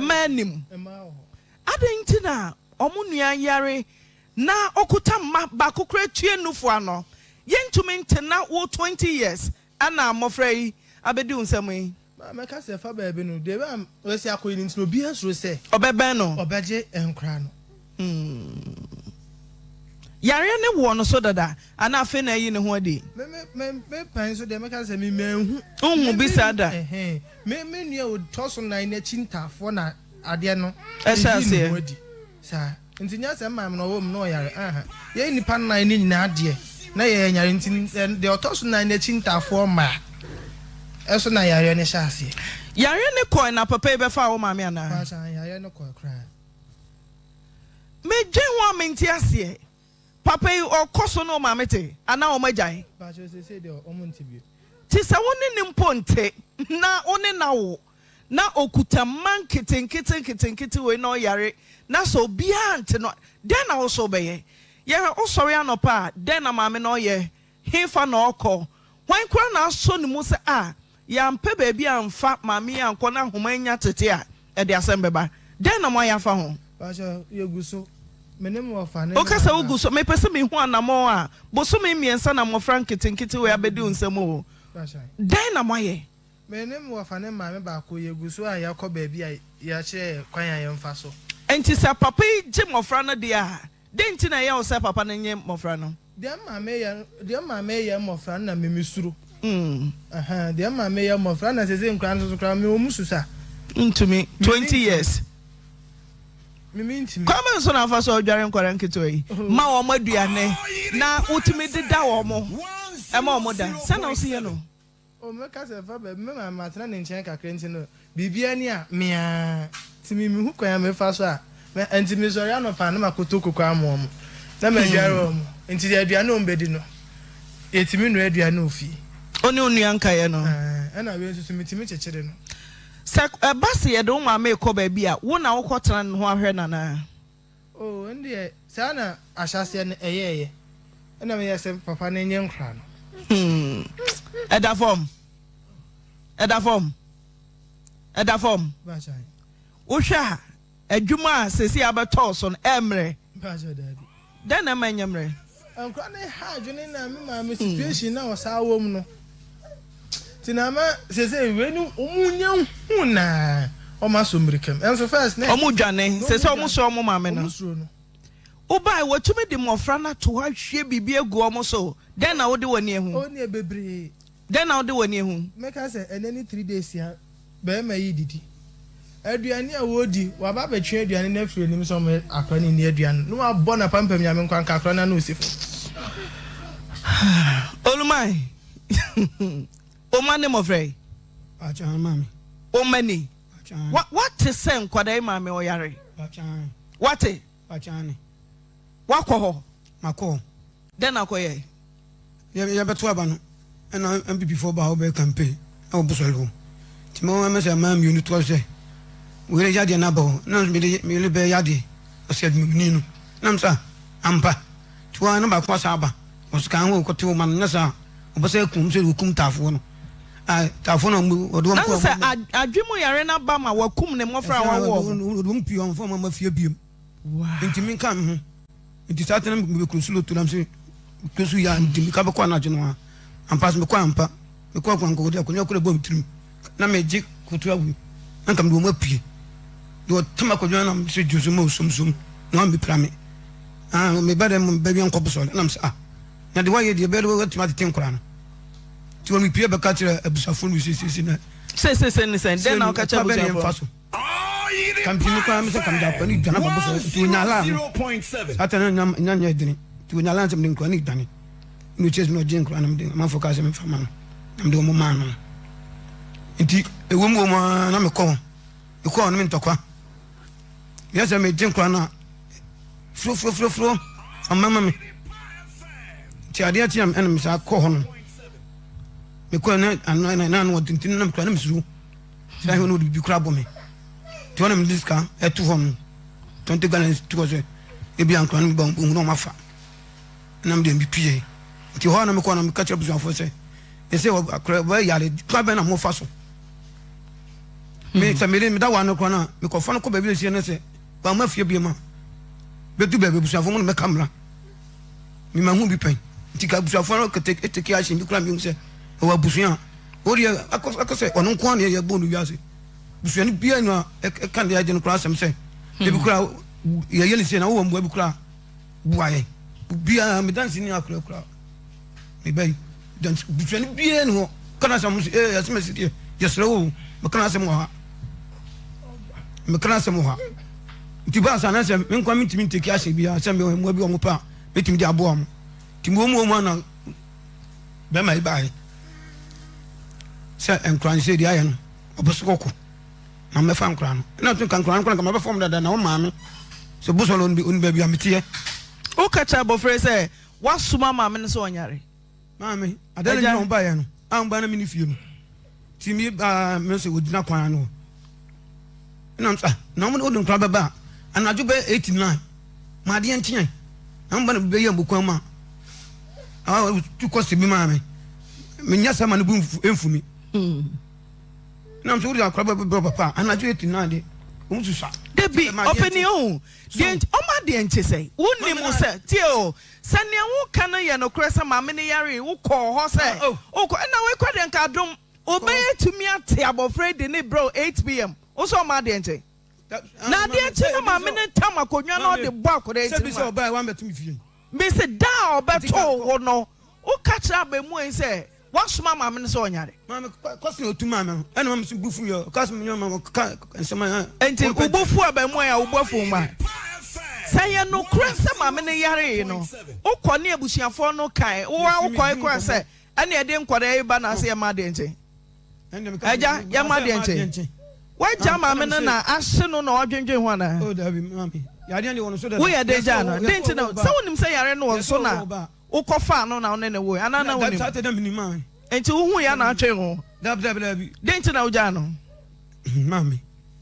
Mmaa nnim. Adɛn nti na wɔn nua yare Na okuta mma baako koraa tue nufu ano. Yɛntumi nte na wo 20 years ɛna mmɔfra yi abɛdi wo nsam yi. Maa mɛka sɛ fa baabi no deɛ a wasi akɔ yi no nti no obiara suro sɛ. Ɔbɛbɛn no. Ɔbɛgye nkora no. Hmm. Yareɛ no wɔ no so dada anaa afei na ayi ne ho adi? Me me me me pɛn so deɛ mɛka sɛ me manhu. Wonhu bi saa da? Ɛhɛn me me nua ɔtɔ so nan n'akyi ntaafoɔ na adeɛ no Ɛhyɛ ɛyii ne aseɛ. ho adi saa nti nyɛ sɛ maame na ɔwɔ mu na ɔyare aha yɛn nnipa nan no nyinaa deɛ na yɛyɛ nyare nti deɛ ɔtɔ so nan n'akyi ntaafoɔ mmaa ɛso na yareɛ no hyɛ aseɛ. Yareɛ no kɔe na papa yi bɛfaa wo maame anaa? Pakyɛ yareɛ no kɔe koraa. Me dwen ho a mente aseɛ. Papa yi ɔkɔ so ne wo maame te anaa wɔn agyae? Mpakyɛw seesei deɛ wɔn nte bio. Nti sɛ wo ne no mpo nte na wo ne no awo na okuta mma nketenkete nketenkete wei na ɔyare na sɛ obiara nte no a dɛn na wo so wobɛyɛ? Yɛhwɛ wo sɔre anɔpa a dɛn na maame no ɔyɛ? Hefa na ɔkɔ? Hwan koraa na asɔ ne mu sɛ a yɛampɛ baabi amfa maame yi ankɔ na ahoma anya tete a, ɛde asɛm bɛba? Dɛn na moayɛ afa ho? Pakyɛ, yɛgu so. Me ne me wɔfa ne me Woka sɛ maame wogu so? Mepɛ sɛ mehu anammɔn a bosome mmiɛnsa na mmɔfra nketenkete wei abɛdi wo nsam o. Pakyɛ. Dɛn na moayɛ? Me ne me wɔfa ne maame baako, yɛgu so a yɛakɔ baabi a yɛakyerɛ yɛn kwan a yɛmfa so. Enti sɛ papa yi gye mmɔfra no deɛ a, dɛn nti na ɛyɛ wo sɛ papa no nnye mmɔfra no? Deɛ maame yɛ deɛ maame yɛ mmɔfra no na me me suro. Ɛhɛn deɛ maame yɛ mmɔfra na sese nkura no soso koraa me wɔn susa. Ntumi 20 years. Me me ntumi. Kwan bɛn so na afa so adware nkwadaa nketewa yi ma wɔn aduane na wotumi deda wɔn ɛma wɔn da sɛ na wosi yɛ no. O mɛka sɛ fa baabi me maame matena ne nkyɛn kakra nti no biribiara ni a me ara nti me mehu kwan a mefa so a me nti mesɔre anɔpa na makoto koko ama wɔn na madware wɔn nti deɛ aduane a wɔn bɛdi no yɛtumi noa aduane wɔ fie. Wo ne wo nua nkaeɛ no. Ɛɛ ɛna wei nso so metumi kyekyere no. Sɛ ɛba sɛ yɛde wo maame rekɔ baabi a wo na wokɔtena ne ho ahwɛ no anaa? Oh ɛndeɛ saa na ahyɛaseɛ no ɛyɛɛyɛ ɛna meyɛ sɛ papa no nyɛ nkora no. Hmm ɛda fam ɛda fam ɛda fam wohwɛ a adwuma a sɛsi abɛtɔɔ so no ɛmmerɛ dɛn na ɛma ɛnyɛ mmerɛ. Nkora no ha adwene na me maame situation na ɔsaa wɔ mu no. Nti na ama sese wei no ɔmo nya hu na ɔmo asɔ mmirika mu. Ɛnso first na ɔmo dwane sese ɔmo suro ɔmo maame no. Ɔmo suro no. Wobae wɔtumi de mmɔfra no ato hɔ ahwie biribi agu ɔmo so. Dɛn na wode w'ani ahu? Oh neɛ bebree. Dɛn na wode w'ani ahu? Mɛka sɛ ɛnɛ ne 3 days a bɛrima yi didi. Aduane a wɔredi, waba abɛtwe aduane no afiri anim sɛ ɔmo akora no nni aduane no na wabɔ no apampam nyame nkwa nka akora no ano si fam. Olumai. Wo mma ne mmɔfra yi? Pakyɛ maame. Wo mma ni? Pakyɛ. Wa wate sɛ nkwadaa yi maame ɔyare? Pakyɛ. Wate? Pakyɛ ane. Wakɔ hɔ? Makɔ hɔ. Dɛn na akɔyɛ? Yɛ yɛbɛto aba no ɛna NPP foɔ baa hɔ bɛyɛ campaign ɛwɔ Bosɔre hɔ. Nti mo ɛmɛ sɛ mmaa mmienu toa so sɛ wo yere yadeɛ no aba hɔ na mede me yere bɛyɛ yadeɛ ɔsɛ adwumamuni no na m sɛ ampa nti wɔn na baako asa aba. Wɔsi kan ho kɔte wɔn ano nyɛ saa wɔpɛ sɛ ɛkum sɛ wɔkum taafoɔ no a taafoɔ no wɔde wɔn kɔ. Na sɛ adwe mu yare no aba ma wɔakum ne mmɔfra a wɔawo wɔn. Wɔde wɔn pii wɔn fɔ wɔn ama fie biem. Nti mi nka mi ho nti saa tena mi bɛ kuro so loto nam sɛ kuro so yɛ nti mi ka bɛ kɔ anadwo no a ampa so mi kɔ ampa mi kɔ akɔ ankɔ de akonnwa koro bɔ mi tirim na mi gye koto awu na nka mi de wɔn apue de wɔtam akonnwa na mi sɛ dwo so ma osomsom na wɔn bɛ pira mi. Ah, me ba dɛ mo ba bi ankɔ bosɔre. Nam sɛ ah, na de wayɛ deɛ bɛyɛ de watumi atete nkora no. Nti wɔn pie bɛka kyerɛ abusuafoɔ no siesie na. Siesie ne sɛn? Dɛn na ɔka kyerɛ abusuafoɔ? Mfa so. Kamti mi koraa mi sɛ kamdi akora ne dwane aba bosɔre. Nti wɔnya alaa no. Saa tɛ no nya nya nyɛ dene. Nti wɔnya alaa no sɛ mede nkora ne dwane. Ɛna ɔkyerɛ sɛ na ɔgye nkora no mede amanfoɔ kaa sɛ memfa ma no. Na mede wɔn maa no. Nti ɛwɔ mu wɔ mu ara na mekɔ hɔ. Mekɔ hɔ no me ntɔkwa. Yɛ sɛ megye nkwa no a, furofurofurofuro ɔmama me. Nti adeɛ kye a ɛna mesaa kɔ hɔ no. Mekɔ na ano na ano ɔde nti na mekura na mesuro. Sɛ ahwɛ no ɔde biribi kora bɔ me. Nti hɔ na mede sika ɛto hɔ no. 20 gallons to hɔ sɛ ebi ankora no ba ohun na ɔma fa. Na mede mepie. Nti hɔ na mekɔ na meka kyerɛ abusuafoɔ sɛ ɛsɛ akora wɔyare kwan bɛn na mofa so. Me sɛ mede meda wa no koraa no a mekɔfa no kɔ baabi na sie no sɛ wamma fie bio ma bɛdu baabi abusuafoɔ mu no mɛka mmara mema hu bi pɛn nti ka abusuafoɔ no kete teke ahyɛ bi koraa mehu sɛ ɛwɔ abusua a wodeɛ akɔ sɛ ɔno nko a ne yɛbɔ no wiase busua no biara nu a ɛka deɛ agye no koraa asɛm sɛ ebi koraa yɛyɛ ne sie na wowɔ mmoa bi koraa boa yɛn. Obiara me danse ni akora kora. Me ba yi danse busuani biara ni hɔ. Kana asɛm so ee asɛm asi deɛ yɛsrɛ wo mekana asɛm wɔ ha. Mekana asɛm wɔ ha. Nti ba asa na sɛ me nkwa mentumi nteki ahyɛ biara sɛ me mmoa bi wɔ mo pɛ a metumi de aboa mo. Nti mo mu mu ana bɛma yi baeɛ sɛ nkora no sɛ deɛ ayɛ no ɔpɛ so kɔkɔ na mɛfa nkora no ɛna to nka nkora no kora nka mabɛfa ɔmo dada na wo maame sɛ bosɔ no ɔni baabi a meteɛ. Woka kyerɛ abɔfra yi sɛ woasoma maame no sɛ ɔnyare? Maame, adeɛ no nyina ɔmo baeɛ no a ɔmo baeɛ na menni fie no nti me baa me sɛ ɔgyina kwan ano hɔ ɛna mo sɛ ah na ɔmo de nkora bɛba a anadwo bɛyɛ 8 9 ma adeɛ nkyeɛ na mo ba no bɛyɛ mbo kwan mu a tu kɔ se bi maa me menya sɛ ma no bu mfu mi. Nam so wode akora bɛbrɛ papa a anadwo yɛ tena de wɔn susua. Dabi ɔpɛni ohu deɛ nti ɔma deɛ nkye sɛ wonim sɛ tie o sɛ nea woka no yɛ nokorɛ sɛ maame no yaree wokɔɔ hɔ sɛ wokɔ ɛna wei kora deɛ nka adom wobɛyɛ tumi ate abɔfra yi de ne brɛ o 8pm wo sɛ ɔma adeɛ nkye na adeɛ nkye na maame no tam akonnwa na ɔde bɔ akwadaa yi tirim a Mese da a ɔbɛtoo wo no, woka kyerɛ abaamua yi sɛ woasoma maame no sɛ ɔnyare. Maame kɔsi na otu maame no, ɛna maame so bu fu yɛ, ɔka sɛ menyɛ maame ɔka nsɛm a. Enti wo bo fu abaamua yi a wo bo afu wo mma? Sɛ ɛyɛ nokorɛ sɛ maame no yaree no, wokɔ ne abusuafoɔ no kae, wo ara wokɔe koraa sɛ ɛne ɛde nkwadaa yi ba na ase yɛma adeɛ nkye? Agya, yɛma adeɛ nkye. Woagya maame no na ahye no na ɔdwendwen ho anaa? Woyɛ dɛn gyaa no? Dɛn nti na sɛ wonim sɛ yare no wɔ so na wokɔfaa no na wo ne no woe anaa na wonim? Enti wohu yɛ na atwe ho? Dɛn nti na wogyaa no?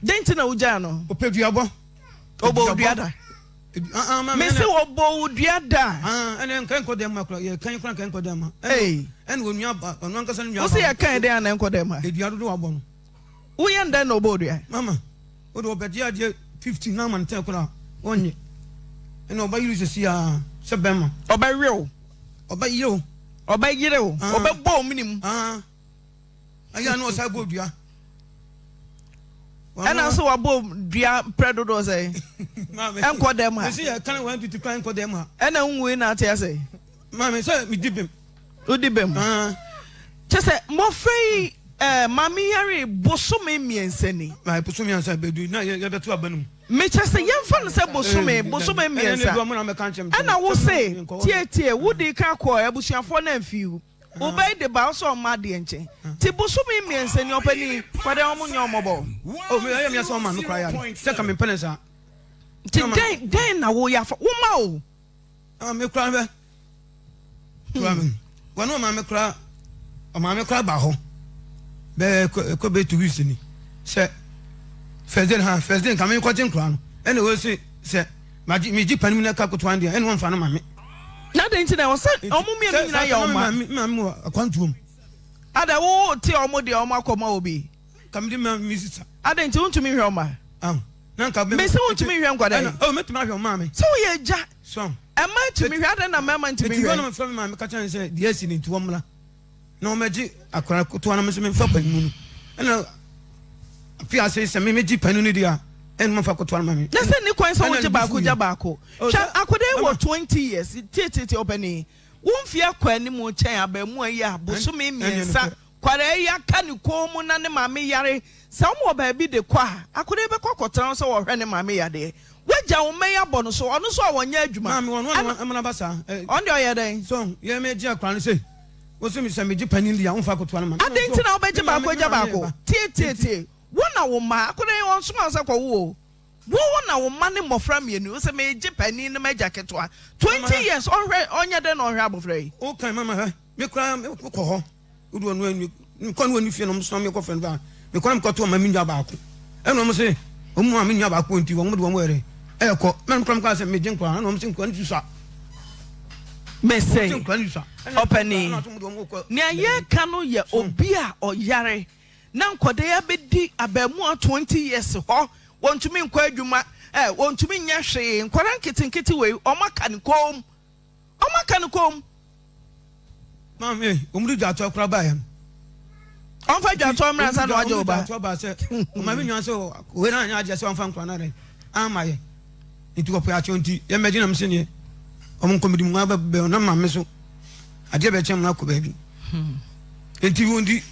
Dɛn nti na wogyaa no? Ɔbɔ wo dua da. Mese wɔbɔ wo dua da. Ɛnna nka nkɔ dɛm ma kora yɛ kan kora nka nkɔ dɛm ma. Ɛnna onua ba ɔno ankasa ne nua ba. Wosi yɛ kan dɛn ana nkɔ dɛm ma? Edua dodo wabɔ no. Woyɛ ndɛn na ɔbɔ odua? Mama wode ɔbɛgye adeɛ 15 na ama no tɛn koraa ɔnyɛ. Ɛnna ɔbɛyere sisi a sɛ bɛrima. Ɔbɛwew. Ɔbɛyerew. Ɔbɛyerew. Ɔbɛbɔ omini mu. Ɛyɛ na ɔsan bɔ dua. Ɛna nso wabɔ dua prɛ dodoɔ sɛ ɛnkɔ dɛm ha. Mesi yɛ kan wɔn tutu kwan nkɔ dɛm ha. Ɛna nwui na ate ase. Maame sɛ mi di bem. Wodi bem. Kyɛ sɛ mmɔfra yi ɛɛ maame yare bosome mmiɛnsa ni. Maa bosome mmiɛnsa bɛdu na yɛbɛto aba no mu. Mekyɛ sɛ yɛmfa no sɛ bosome bosome mmiɛnsa. Ɛna wo se tietie wodi kan kɔ abusuafoɔ no amfiw. Wo ba yi de ba wo sɛ ɔmma adeɛ nkye nti bosome mmiɛnsa ni ɔpanin kɔ dɛn ɔmo nyɛ ɔmɔbɔ. Oh me ɛyɛ me asɛ ɔma me kora yare sɛ ka me mpɛ ne saa. Nti dɛn dɛn na wo yɛ afa wo ma o. Ah me kora bɛ kora me wɔn ɔma me kora ɔma me kora ba hɔ bɛɛ kɔ bɛ two weeks ni sɛ first day ha first day nka me kɔ gye nkora no ɛna wɔ se sɛ magye megye panim na ka kotoa deɛ ɛna wɔmfa no ma me. Na adɛn nti na ɛwɔ sɛ wɔn mmienu nyinaa yɛ wɔn mma? Me maame wɔ akwantuo mu. Adɛn wo te wɔn deɛ wɔn akɔma obi? Ka mede ma me sista. Adɛn nti wontumi nhwɛ wɔn mma? Ah, na nka bɛ. Mese wontumi nhwɛ nkwadaa yi. Oh, mɛtumi ahwɛ wɔn maame. Sɛ woyɛ agya. So. Ɛma ntumi hwɛ adɛn na mmarima ntumi hwɛ? Eti hɔ na mefrɛ me maame ka kyerɛ no sɛ deɛ asi no nti wɔmmra. na wɔmɛgye akwadaa ketewa no nso memfa panin no ɛna afi ase sɛ memɛgye panin no deɛ a ɛna momfa ketewa no ma me. Na sɛ ne kwan sɛ wogye baako gya baako. Oh, Hwɛ akwadaa yi wɔ 20 years tietietie ɔpanin wo mfeɛ akɔ anim kyɛn abaamuwa yi a bosome mmiɛnsa kwadaa yi aka ne kɔn mu na ne maame yare sɛ wɔn wɔ baabi de kɔ a akwadaa yi bɛkɔ akɔtena hɔ sɛ wɔhwɛ ne maame yadeɛ wagya wo mma yi abɔ no so ɔno nso a wɔnyɛ adwuma Maame wɔn ɛna wɔn amana ba saa. Ɔno deɛ ɔyɛ dɛn? So yɛ mɛgye akwadaa no sei. Wose me sɛ megye panin di a, womfa akotoa no ma me. Adɛn nti na wobɛgye baako agya baako? Tie, tie, tie. Wo na wo mma, akwadaa yi wɔnsoma wo sɛ kɔwo o. Wo wo na wo mma ne mmɔfra mmienu. Wose megye panin no m'agya ketewa. 20 years, ɔnhwɛ, ɔnyɛ dɛn na ɔnhwɛ abɔfra yi? Wokan mama hwɛ, me koraa mekɔ hɔ. Wode ɔno ani, mekɔ ne wɔn fie na wɔn soma me kɔfrɛ no ba. Mekɔ na mekɔto ɔma me nua baako. Ɛna wɔn se, wɔn mu a me nua baako nti wɔn de wɔn wɔ yɛrɛ ɛkɔ. Mɛ mekora mekɔ asɛ megye nkora, ɛna wɔn se nkora no susua. Mese, ɔpanin, nea yɛreka no yɛ obi a ɔyare na nkwadaa yi abɛdi abaamuwa 20 years hɔ, wɔntumi nkɔ adwuma, eh, wɔntumi nyɛ hwee, nkwadaa nketenkete wei, wɔn aka no koom, wɔn aka no koom. Maame, wɔn de dwatoa koraa baeɛ no. Ɔmfa dwatoa mmra ansa na wagye wo ba. Dwatoa baa sɛ, ɔma me nua sɛ, wei na anyɛ adeɛ sɛ ɔmfa nkwadaa no adɛn, ama yɛ. Nti wɔpɛ akyɛw nti yɛmmɛgye na mese neɛ. Wɔn nkɔ mede mu aba bɛ na maame so adeɛ bɛkyɛn mu akɔ baabi. Enti wɔn di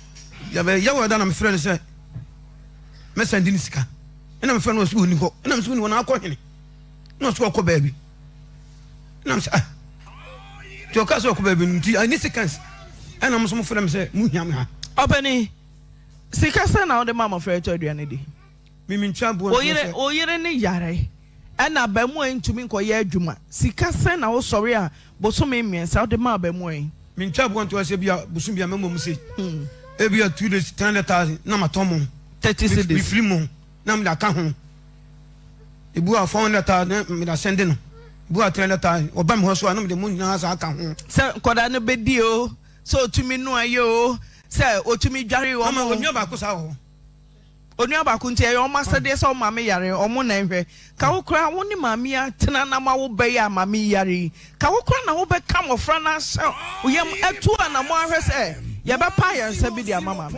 yɛbɛ yɛwɔ da na mefrɛ no sɛ mɛsan di ne sika. Ɛna mefrɛ no ɔsɛ ɔni hɔ. Ɛna mesɛ ɔni hɔ na akɔ hene. Na ɔsɛ ɔkɔ baabi. Ɛna mesɛ ah. Nti ɔka sɛ ɔkɔ baabi no nti ɛne seconds. Ɛna mo nso mofrɛ me sɛ mohia me ha. Ɔpɛni, sika sɛn na wode ma mmɔfra yi tɔ aduane di? Wo yere wo yere ne yare ɛna abaamua yi ntumi nkɔyɛ adwuma sika sɛn na wo sɔre a bosome mmiɛnsa wode ma abaamua yi. Mentwa aboa nto ase ebia bosom bia mɛmɔ mu sei ebia 2 days 300,000 na matɔ mo 30 cedis mefiri mo na mede aka ho ebu a 400,000 na mede asɛnde no ebu a 300,000 ɔba me hɔ so a na mede mo nyinaa saa aka ho. Sɛ nkwadaa no bɛdi o sɛ ɔtumi noa yɛ o sɛ ɔtumi dware wɔn o. Mama onua baako saa wɔ hɔ. Onua baako nti ɛyɛ wɔn asɛdeɛ sɛ wo maame yare wɔn na nhwɛ. Ka wo koraa wo ne maame yi atena na moawo bɛ yi a maame yi yare yi. Ka wo koraa na wobɛka mmɔfra no ahyɛ wo yam atu anammɔn ahwɛ sɛ yɛbɛpa ayaresa bi de ama maame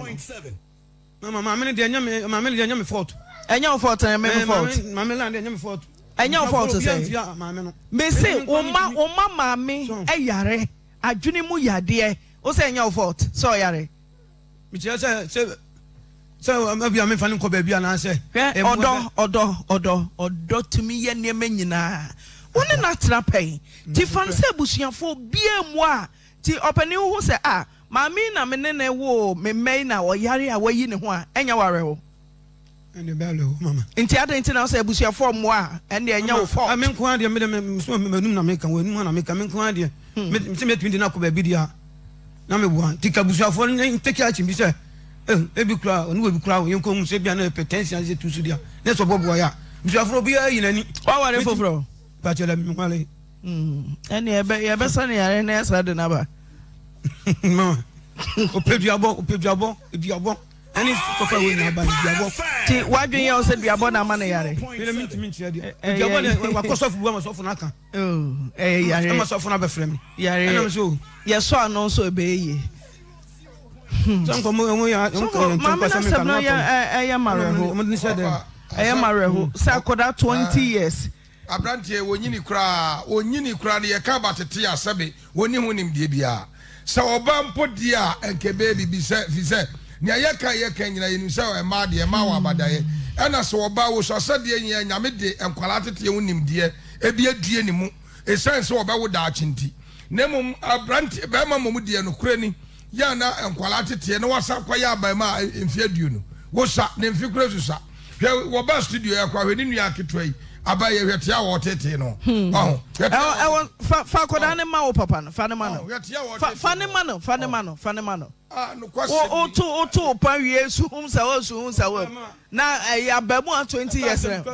no. Mama maame no deɛ ɛnyɛ me maame no deɛ ɛnyɛ me fault. Ɛnyɛ wo fault na ɛyɛ me me fault. Maame no deɛ ɛnyɛ me fault. Ɛnyɛ wo fault sɛ. Mese wo mma wo mma maame yare adwene mu yadeɛ wo sɛ ɛnyɛ wo fault sɛ ɔyare. Mekyerɛ sɛ sɛ sɛ ɛbi a memfa no nkɔ baabi anaasɛ. Hwɛ ɔdɔ ɔdɔ ɔdɔ ɔdɔ tumi yɛ nneɛma nyinaa. Wo ne no atena pɛn nti fa no sɛ abusuafoɔ obiara mmu a nti ɔpanin wohu sɛ ah maame yi na me ne no woo me mma yi na ɔyare a wayi ne ho a ɛnyɛ wo awerɛho? Ɛnde ɛbɛyɛ awerɛhoɔ mama. Nti adɛn nti na wo sɛ abusuafoɔ mmoa a ɛnde ɛnyɛ wo fault? Me nko ara deɛ me deɛ me so m'anum na meka w'anum na meka me nko ara deɛ me sɛ mɛtumi de no akɔ baabi deɛ a na meboa nti ka abusuafoɔ no ntake action bi sɛ eh, ebi kura ɔne wɔ bi kura yɛn kɔn mu sɛ bia na hypertension ase tu so deɛ na sɛ ɔbɔboa yɛ a abusuafoɔ obiara yi n'ani. Waware foforɔ? Pakyɛ dɛ menware. Ɛne yɛbɛsa ne yare na yɛsa de no aba. Mama ɔpɛ duabɔ ɔpɛ duabɔ duabɔ. Ɛne kɔfa wei nyinaa ba no duabɔ. Ti wadwen yɛ wo sɛ duabɔ na ama no yare. Mene mentumi nkyerɛ deɛ. Duabɔ ne wakɔ sɔfo bu ama sɔfo no aka. Ɛyɛ yare. Ɛma sɔfo no abɛfrɛ me. Yare. Ɛna me so. Yɛsɔ ano nso ɛbɛyɛ yie. Sɛ nkɔmɔ ɛho yɛ sɔfo maame na asɛm no yɛ ɛyɛ mawerɛho. Ɛyɛ mawerɛho sɛ akɔda 20 years. Abranteɛ wɔnyini koraa ɔnyini koraa no yɛka abatete a sɛbe wɔnni ho nimdeɛ biara. Sɛ ɔba mpo deɛ a ɛnka ɛbɛyɛ biribi sɛ firi sɛ nea yɛka a yɛka nyinaa yɛnim sɛ mmaa deɛ mmaa wɔ abadaeɛ ɛna sɛ ɔba wɔsua sɛdeɛ nyɛ Nyame de nkwadaa teteɛ ho nimdeɛ bi adue ne mu ɛsiane sɛ ɔbɛwo daakye nti na mmom abranteɛ barima mmom deɛ nokorɛ ni yɛ a na nkwadaa teteɛ na wasan akɔyɛ abarimaa a mfe aduonu wosa ne mfe kura susua hwɛ wɔba studio yɛ kɔ ahwɛ ne nua ketewa yi aba yɛ hwɛ tea wɔtetee no hmm. ɔho ɛwɔ fa fa akwadaa ne ma wo papa no fa ne ma no fa fa ne ma no fa ne ma no fa ne ma no ah, wo to wo to wo pa wie suhum sa wo suhum sa wo na ɛyɛ abamu a 20 years rɛ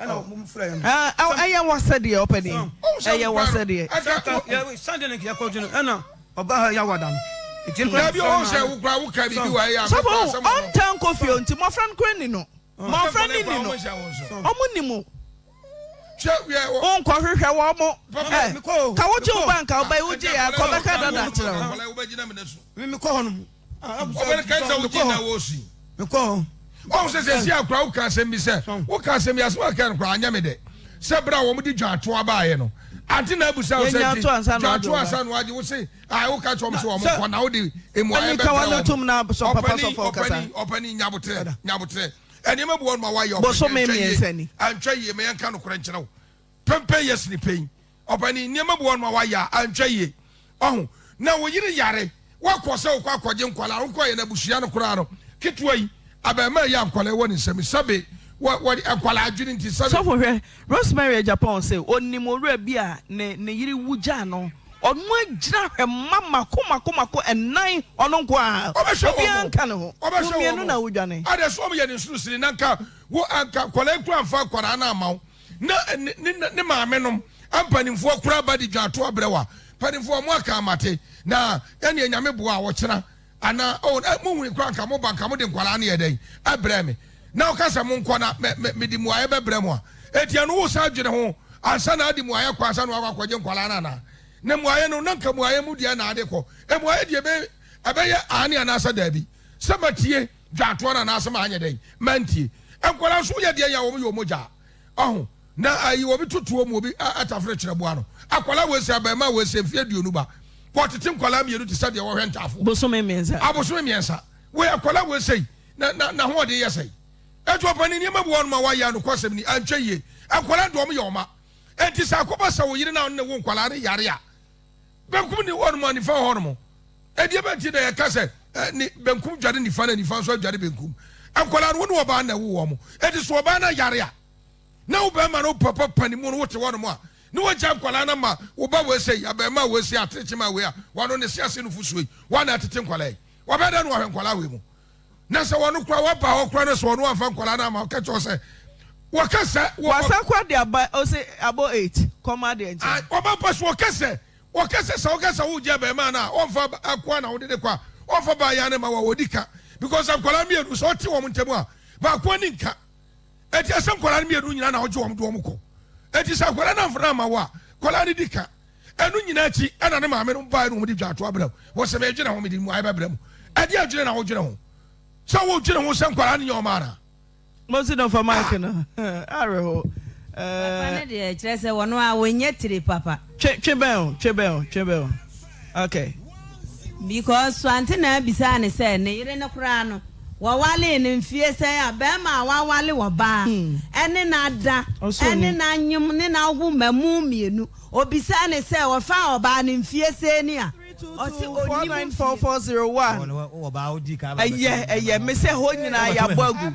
Ɛyɛ w'asɛdeɛ ɔpanin. Ɛyɛ w'asɛdeɛ. Sɔfo ɔntaa nkɔ fie nti mmɔfra no kora ni no. Mmɔfra no ni no. Ɔmo ni mu. Wonkɔ hwehwɛ wɔn mo. Ka wogye wo ba nka wo ba yi wogye yɛ akɔ bɛka dada akyerɛ wo. Mekɔ hɔ. Ɔhu sɛ sɛ si akora woka asɛm bi sɛ woka asɛm bi asɛm aka no koraa anyɛ me dɛ sɛ berɛ a wɔn de dwatoa baeɛ no ante na abusa wo sɛ nti dwatoa ansa na wagye wo se a woka kyerɛ wɔn sɛ wɔn kɔ na wode emu ayɛ bɛbrɛ wɔn ɔpani ɔpani ɔpani nyabotrɛ nyabotrɛ nneɛma bi wɔ no ma wayɛ ɔpani antwa yie antwa yie ma yɛnka nokorɛ nkyerɛ wo pɛmpɛn yɛ sini pɛn Ɔpanin, nneɛma bi wɔ hɔ nom a wayɛ a antwa yie. Ɔho, na wo yere yare, woakɔ sɛ wokɔ akɔgye nkwadaa, wokɔeɛ no abusua no koraa no, ketewa yi, abarimaa yi a nkwadaa wɔ ne nsam yi, sɛbe, wɔ, wɔde nkwadaa adwene nti, sɛbe. Sɔfo hwɛ, Rosemary Agyapong se onim owura bi a ne ne yere wu gyaa no, ɔno agyina hwɛ mma mako mako mako ɛnan, ɔno nko ara, Ɔbɛhwɛ wɔn obiara o, nka ne ho, wo ɔbɛhwɛ mmienu wɔn na o. wodwane. Adɛ so wɔyɛ ne nsorosini na nka wo anka nkwadaa yi koraa amfa nkwadaa no amma wo. Na ne ne ne maame nom mpanimfoɔ koraa ba de dwaato abrɛ wa mpanimfoɔ mo aka amate na ɛneɛ nyame boa a ɔkyena anaa oh eh, mo huni koraa nka mo ba nka mo de nkwadaa no yɛ dɛn ɛbrɛ me na ɔka sɛ mo nkɔ na me me mede mmuaeɛ bɛbrɛ mo a eti ɛno wo san dwene ho ansa na ade mmuaeɛ kɔ ansa na wakɔ akɔgye nkwadaa no anaa na mmuaeɛ no na nka mmuaeɛ mu deɛ na ade kɔ mmuaeɛ deɛ ɛbɛ ɛbɛyɛ aane anaasɛ daabi sɛ matie dwaatoɔ no anaasɛ maanyɛ dɛn mantie nkwadaa nso yɛ deɛ yɛ a wɔn yɛ wɔn gya ɔho. Na ayi obi to tuo mu obi atafere kyerɛboa no. Akwadaa wei sɛ abarimaa wei sɛ mfeɛ 20 ba. Wɔtete nkwadaa mmienu te sɛ deɛ wɔhwɛ ntaafoɔ. Bosome mmiɛnsa. Abosome mmiɛnsa. Wei akwadaa wei sɛ na na n'ahoɔden yɛ sɛn? Enti ɔpanin nneɛma bi wɔ hɔnom a wayɛ a nokwasɛm ni antwa yie. Nkwadaa no deɛ wɔn yɛ ɔma. Enti sɛ akɔba sɛ wo yere no a ɔne ne wo nkwadaa no yare a, benkum ni hɔnom a nifa wɔ hɔnom. Ɛdeɛ bɛn nti na yɛka sɛ ne benkum dware nifa na nifa nso adware benkum? Nkwadaa no wo ne ɔbaa na ɛwo wɔn. Enti sɛ ɔbaa no ayare a, na wo bɛrima no wo papa pani mu no wote hɔnom a, ne wagya nkwadaa no ama wo ba wei sɛ yi, abarimaa wei sɛ aterekyema wei a wano ne se ase nufosuo yi, woa na ɛtete nkwadaa yi. Wɔbɛyɛ dɛn na wɔahwɛ nkwadaa wei mu? Na sɛ wɔn koraa wɔba hɔ koraa na sɛ wɔn amfa nkwadaa no ama wɔka kyerɛ sɛ wɔka sɛ Wasa kɔ de aba ose abɔ 8 kɔma adeɛ nkyɛn. Ɔba mpa so wɔka sɛ wɔka sɛ sɛ wɔka sɛ wogye abarimaa no a ɔmfa akoa na wode ne kɔ a ɔmfa baa ya ne ma wa wɔdi ka because nkwadaa mmienu sɛ ɔte wɔn ntam a baako ani nka eti ɛsɛ nkwadaa no mmienu nyinaa na ɔgye wɔn de wɔn kɔ eti sɛ akwadaa no amfa no ama wo a nkwadaa no di ka ɛno nyinaa akyi ɛna ne maame no baeɛ na wɔde dwa ato abrɛ mu wɔ sɛ mɛdwene ho mede mu ayɛ bɛbrɛ mu ɛde adwene na wodwene ho sɛ wodwene ho sɛ nkwadaa no nyɛ ɔma anaa. Mo si no fa mic no awerɛho. Papa no deɛ kyerɛ sɛ wɔn a wɔnyɛ tire papa. Twe twe bɛn o twe bɛn o twe bɛn o okay. Because Swante na abisaa no sɛ ne yere no koraa no wɔwalee no mfie sɛn a barima a wawale ɔbaa ɛne no ada ɛne no anyem ne no awo mmamu mmienu obisaa no sɛ ɔfaa ɔbaa no mfie sɛn ni a ɔse ɔnnim mfie. 322494401 Ɛyɛ ɛyɛ me sɛ hɔ nyinaa yɛabɔ agu.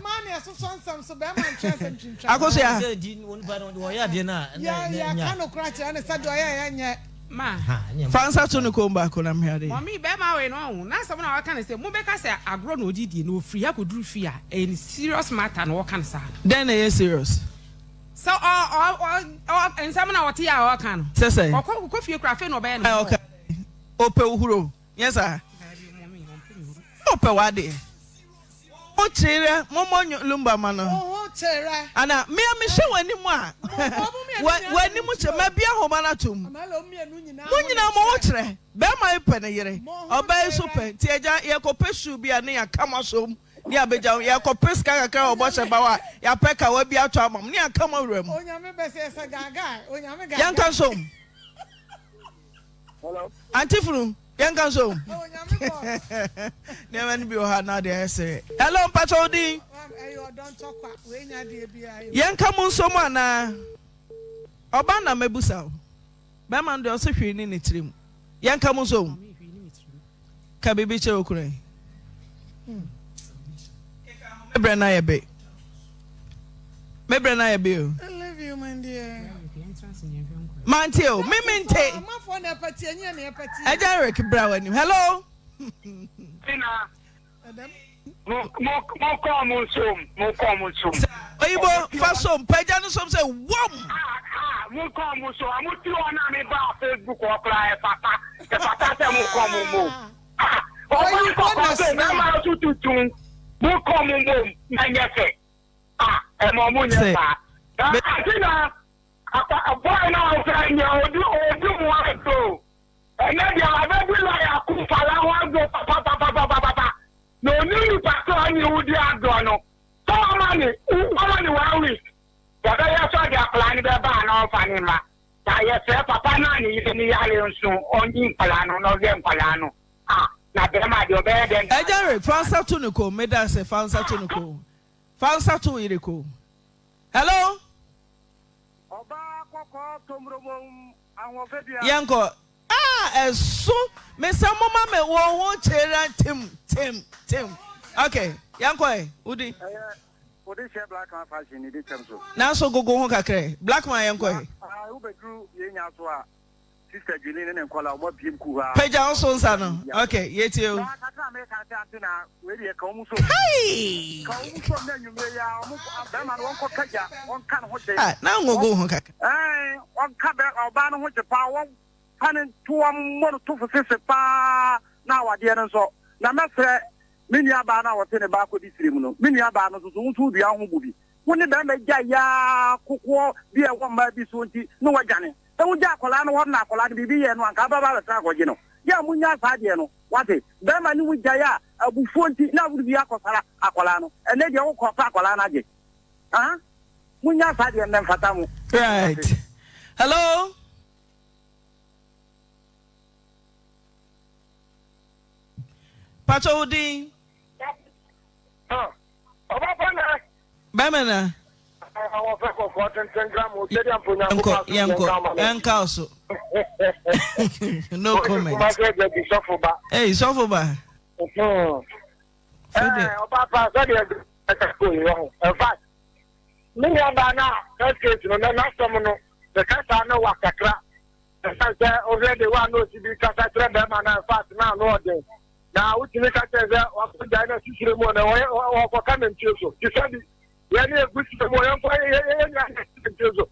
Akosua. Ma. Fa nsa to ne kɔn baako na mehwɛ adeɛ. Mummy, bɛɛma wei no ɔho n'asɛm na waka no sɛ mo bɛka sɛ agorɔ na ɔdi die na ɔfiri ha kɔduru fie a ɛyɛ ne serious matter na ɔka no saa no. Dɛn na ɛyɛ serious? Sɛ ɔ ɔ ɔ ɔ nsɛm na ɔte a ɔka no. Sɛ sɛn? Ɔkɔ kɔ fie koraa afei na ɔbɛyɛ ne ho. Ɔka ɔpɛ wo huro nyɛ saa? Daabi mummy ɔmpɛ me huro. Ɔpɛ w'adeɛ. Wo ho kyerɛ mommɔ lumba ma no. Wo ho kyerɛ. Ana me a mehwɛ w'anim a w'anim kyerɛ mabie ahoma no atom. Mo nyinaa mo ho kyerɛ. Bɛrima yi pɛ ne yere, ɔbaa yi nso pɛ. Nti agya yɛkɔpɛ shoe bi a ne yɛaka mo asom ne yɛabɛgya mo. Yɛkɔpɛ sika kakra wɔ bɔhyɛ ba hɔ a yɛapɛ kawa bi atɔ ama mo ne yɛaka mo awura mu. Yɛnka nsom. Auntie Funu, yɛnka nso. Nneɛma no bi wɔ ha na adeɛ ayɛ sere. Hello, mpakyɛ wo din? Yɛnka mo nso mu anaa? Ɔba na mɛbusa wo. Bɛrima no deɛ ɔse hwee ne ne tirim. Yɛnka mo nso mu. Ka biribi kyerɛ okunu yi. Me brɛ no ayɛ be. Me brɛ no ayɛ be o. Mante o, me mente. Ɛgya Eric bra w'anim. Hello. Mo mo mo kɔn mo nsom, mo kɔn mo nsom. Oyibo fa som, pagya no som sɛ wom. Ah ah, mo kɔn mo som. Mo ti hɔ na me ba Facebook hɔ koraa ɛfata, ɛfata sɛ mo kɔn mo mbom. Ah, ɔbaa kɔkɔɔ so bɛrima nso tutum, mo kɔn mo mbom na nyɛ fɛ. Ah, ɛma ɔmo nyɛ saa. Na ase na akwa boy na ɔfrɛ nyɛ odi odi mu aso. Ɛnɛ deɛ wabɛdi lɔya ko fala ho agorɔ papapapapapa na ɔnim nipa sɛ ɔne wo di agorɔ no sɛ wama ne wama ne one week yɛbɛyɛ sɛ ɔde akwadaa no bɛba a na ɔmfa ne mma na yɛsrɛ papa no a ne yere no yare nso ɔnyi nkwadaa no na ɔhwɛ nkwadaa no a na bɛrima deɛ ɔbɛyɛ dɛn na Agya Eric, fa nsa to ne kɔn mu. Meda ase, fa nsa to ne kɔn mu. Fa nsa to wo yere kɔn mu. Hello? Ɔbaa kɔkɔɔ tommoromom ahoɔfɛ dua. Yɛnkɔ. Ah ɛso me sɛ moma me wɔn ho kyerɛ tim tim tim ok yɛnkɔ ɛ wodi. Ɛyɛ wode hyɛ black man fashion ne de kyɛm so. Nanso gogo ho kakra ɛ black man yɛnkɔ ɛ. Na ah wobɛduru yɛn nya so a sister Julie ne ne nkɔla wɔn abiem ku hɔ a. Pagya wo so nsa no ok yɛtie o. Na kakra a meka sɛ ante na wei deɛ ka wɔn som. Kai! Ka wɔn som na anwummerɛ yi a wɔn bɛrima no wɔnkɔ ka gya wɔnka ne ho kye. Ah na ngogo ho kakra. Ɛɛ wɔnka bɛ ɔbaa no ho kye paa wɔn fa ne nto wɔn mmɔ no tofo sese paa na awadeɛ no nso na mɛsrɛ me nua baa no a wɔte ne ba akɔdi siri mu no me nua baa no nso so wo nso wodua ho bu bi wo ne bɛrima gya yaa kokoɔ bi a ɛwɔ mmaa bi so nti ne wadwane Sɛ wogya akwadaa no hɔ na akwadaa no biribi yɛ no a, anka ababaa bɛsan akɔgye no. Yɛ a monnya saa adeɛ no. Woate? Barima ne wo gyae a, abufuo nti na wode bi akɔsara akwadaa no. Ɛnnɛ deɛ wokɔ pɛ akwadaa no agye. Haa? Munya saa deɛ nnɛ mfata mo. Right. Hello. Pacho wo din. Ɔba na. Bɛmɛ na. Wɔfɛ kɔkɔɔ tenten gram o sɛdeɛ mpo Nyankopɔn asomdwoeɛ nka wo ma me. Yɛnkɔ so. No comment. Kumasi agya bi sɔfo ba. Hey, sɔfo ba. Ɛɛ ɔba pa sɛdeɛ ɛka kɔ yi ho. In fact, me nua baa na first case no na n'asɛm no ne kasa no wa kakra. Ɛsan sɛ wohwɛ de wa na osi bi kasa kyerɛ bɛrima na in fact na ano ɔden. Na wotumi ka kyerɛ sɛ wakɔgyae no asisire mu na wɔkɔka nantwie so. Te sɛ bi yɛne ɛgu sika mu yɛnkɔ yɛnya nantwie so.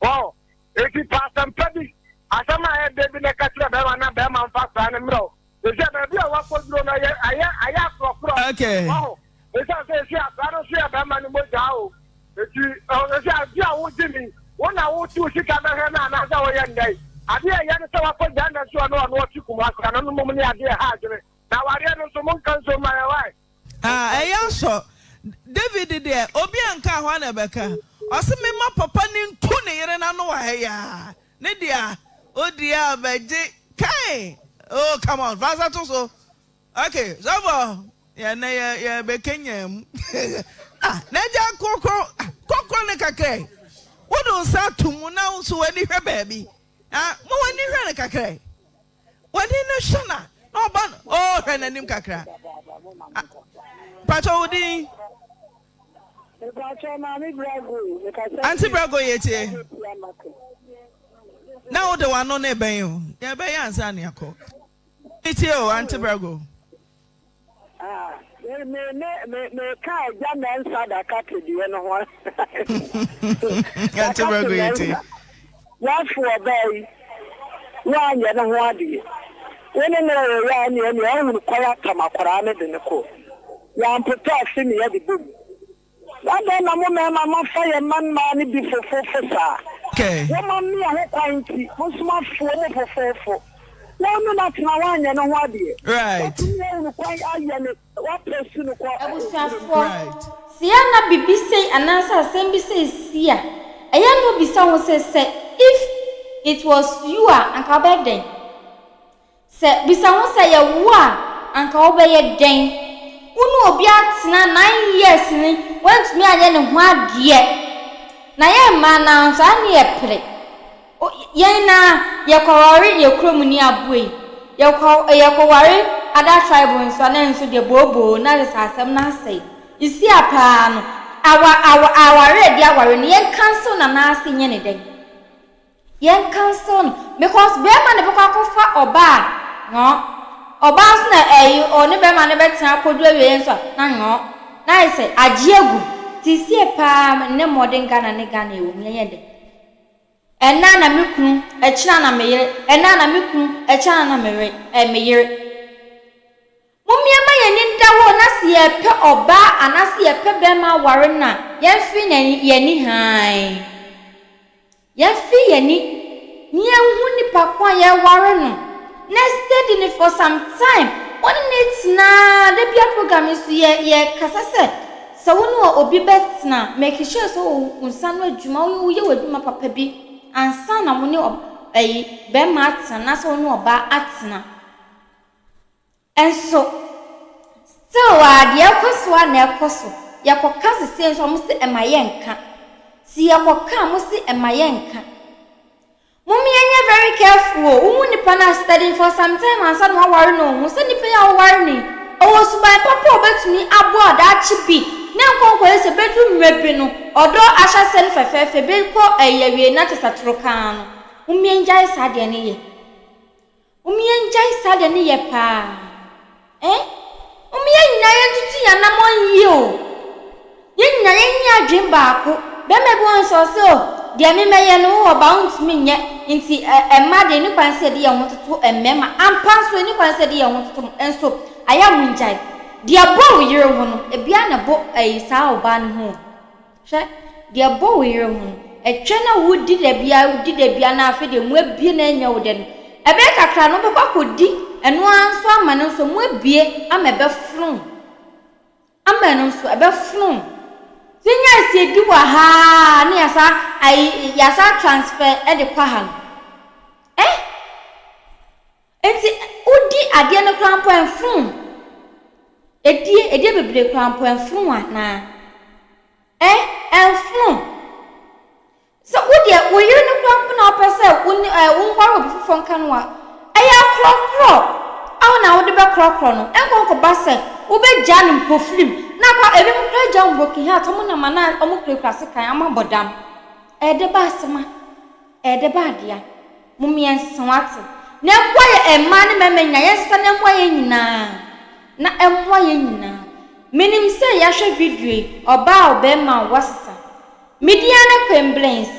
Wɔn eti pa asɛmpa bi asɛm a ɛdɛ bi na ɛka kyerɛ bɛrima na bɛrima mfa saa no mmerɛw. Ɛsɛ baabi a wakɔduro no ayɛ ayɛ ayɛ akorɔkorɔ. Okay. Wɔn ɛsɛ sɛ esi akora no so yɛ bɛrima no mogya o. Eti ɛsɛ ade a wogye ni wo na wotu sika bɛhwɛ no anaasɛ woyɛ ndɛ yi. Adeɛ a ɛyɛ ne sɛ wakɔgya nna so ɔno ɔno ɔte Kumasi ano no mmom ne adeɛ ɛha adwene. Na awareɛ no nso monka nsom ma yɛn wai. Ah ɛyɛ asɔ. David deɛ obi anka a hwan na ɛbɛka? Ɔse mema papa no ntu ne yere no ano wɔ ha yi aa ne deɛ odi a bɛgye kai oh come on fa nsa to so ok sɔfo yɛ nɛ yɛ yɛ bɛ kenya mu ah n'agya kɔkɔ ah kɔkɔ ne kakra yi wode nsa ato mu na nso w'ani hwɛ baabi ah mo w'ani hwɛ ne kakra yi w'ani no hwɛ na na ɔba no oh hwɛ n'anim kakra ah mpatsɔ wo din. Mpatsɔ maame Brago mekasa. Auntie Brago yɛ tie. Na wode w'ano ne bɛn o yɛbɛyɛ ansa ne akɔ. Me tie o, Auntie Brago. Ah, me me me me me ka agya mɛnsa dakate deɛ no ho. Auntie Brago yɛ tie. Wafo ɔbaa yi, woanyɛ ne ho adeɛ. Wo ne no reyɛ a ɛneɛ ɛneɛ ɔhunu kwan atam akwaraa no de no kɔ. Yɛampotɔ ase ne yɛde bom. Adɛn na mo mmarima moafa yɛn mma mmaa no bi fofoofo saa? Wɔma mmea ho kwan nti, mo nso moafoa mu fofoofo. Wɔn ne no atena, wɔanyɛ ne ho adeɛ. Wɔatumi ahunu kwan ayɛ no, wɔapɛ su no kɔ. Abusuafoɔ, sɛ yɛ a na biribi sei anaasɛ asɛm bi sei si a, ɛyɛ a na wobisa wo ho sɛ, sɛ if it was you a, anka wobɛyɛ dɛn? Sɛ, bisa ho sɛ, yɛ wo a, anka wobɛyɛ dɛn? Wo ne obi atena nine years ni, woantumi anyɛ ne ho adeɛ. Na yɛn mmaa no ara nso, ane yɛpere. O, yɛn na yɛkɔware yɛn kurom ni aboa yi. Yɛkɔ, yɛkɔware other tribe nso a, na ɛno nso deɛ booboo, na kyerɛ sɛ asɛm no asɛe. Nsi a paa no, awa, awa, aware a yɛde aware no, yɛn cancel no anaasɛ nyɛ ne dɛn? Yɛn cancel no because bɛɛma no bɛkɔ akɔfa ɔbaa a ŋɔɔ ɔbaa nso na ɛyi ɔne bɛɛma no bɛtena akɔdu awieɛ nso a na ŋɔɔ na ayɛ sɛ agye agu nti sie paa nnɛ mmɔden Ghana ne Ghana ɛwɔ mu yɛnyɛ dɛ ɛnna na me kunu ɛkyena na me yere ɛnna na me kunu ɛkyena na me yere ɛ me yere. Mommia ma yɛn ani nda hɔ na se yɛrepɛ ɔbaa anaase yɛrepɛ bɛrima aware no a, yɛmfee yɛn ani hann. Yɛmfee yɛn ani na yɛnhu nipa ko a yɛreware no na steady no for some time. Wo ne no tena ara, da biara program yi so yɛ yɛkasa sɛ, sɛ wo ne obi bɛtena, make sure sɛ wo nsa ano adwuma, woyɛ w'adwuma papa bi ansa na wo ne ɛyi bɛrima atena anaasɛ wo ne ɔbaa atena. Nso still aa deɛ ɛkɔ so aa na ɛkɔ so, yɛkɔ ka sesei nso a ɔmo se ɛma yɛ nka, se yɛkɔ ka a ɔmo se ɛma yɛ nka. Mom yɛ nyɛ very careful o, wo hu nipa no a study no for some time ansa na waware no o, hu sɛ nipa yi a wo ware no yi ɔwɔ suban papa a ɔbɛtumi aboa wo daakye bi na nkɔ nkɔyɛ sɛ bɛduru mmerɛ bi no ɔdɔ ahyɛaseɛ no fɛfɛɛfɛ bɛkɔ ɛyi awie na kyesɛ atoro kaa no. Mom yɛn gyae saa deɛ no yɛ. Mom yɛngyae saa deɛ no yɛ paa eh. Mom yɛn nyinaa yɛntutu yɛn anamɔn yie o. Yɛn nyinaa yɛnyɛ adwene baako. Bɛrima bi wɔ hɔ nso ɔse o deɛ me mɛyɛ no wowɔ ba wontumi nyɛ nti ɛ mmaa deɛ ɛni kwan sɛ yɛde yɛn ho toto mmarima. Ampa nso ɛni kwan sɛ yɛde yɛn ho toto mo nso ayɛ a mongyae. Deɛ ɛbɔ wo yere ho no ebiara na ɛbɔ ɛyi saa ɔbaa no ho o. Hwɛ, deɛ ɛbɔ wo yere ho no, ɛtwɛn a wodi da biara, wodi da biara na afei deɛ mu abue na ɛnyɛ wo dɛ no, ɛbɛyɛ kakra no wobɛkɔ akɔdi ɛno ara nso ama no nso mu abue ama ɛbɛfono wo, ama ɛno nso ɛbɛfono wo. Yɛnya asiedi wɔ ha ne yɛasa ayi yɛasa transfer de kɔ ha no. Eh? Enti wodi adeɛ no koraa mpo ɛmfono. Edie, edie bebree koraa mpo ɛmfono anaa? Eh, ɛmfono. Sɛ wo deɛ wo yere no koraa mpo na wopɛ sɛ wo ne ɛɛ wonware obi foforɔ nka no a, ɛyɛ akorɔkorɔ a wo na wode bɛkorɔkorɔ no. Ɛnkɔ nkɔba sɛ wobɛgyaa no mpofirim na akɔ ebinom koraa gya wɔn broken heart, wɔn nam anaa wɔkurakura sekan, wɔabɔ dam. Ɛyɛ dɛ ba asɛm a. Ɛyɛ dɛ ba adea. Mom yɛnsesa wate. Na ɛmmoa yɛ mmaa ne mmarima nyinaa yɛnsesa na ɛmmoa yɛn nyinaa. Na ɛmmoa yɛn nyinaa. Menim sɛ yɛahwɛ video yi ɔbaa o barima o woasesa. Me din ara ne Queen Blings.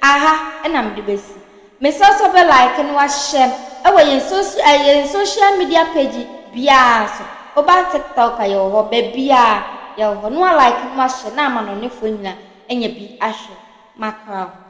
Aha na mede bɛsi. Mesrɛ wo sɛ wobɛ like na wahyɛ ɛwɔ yɛn soci eh, yɛn social media page biara so. Woba TikTok a yɛwɔ hɔ, baabiara yɛwɔ hɔ. Na wa like na wahyɛ na amanɔnefoɔ nyinaa anya bi ahwɛ. Makra wo.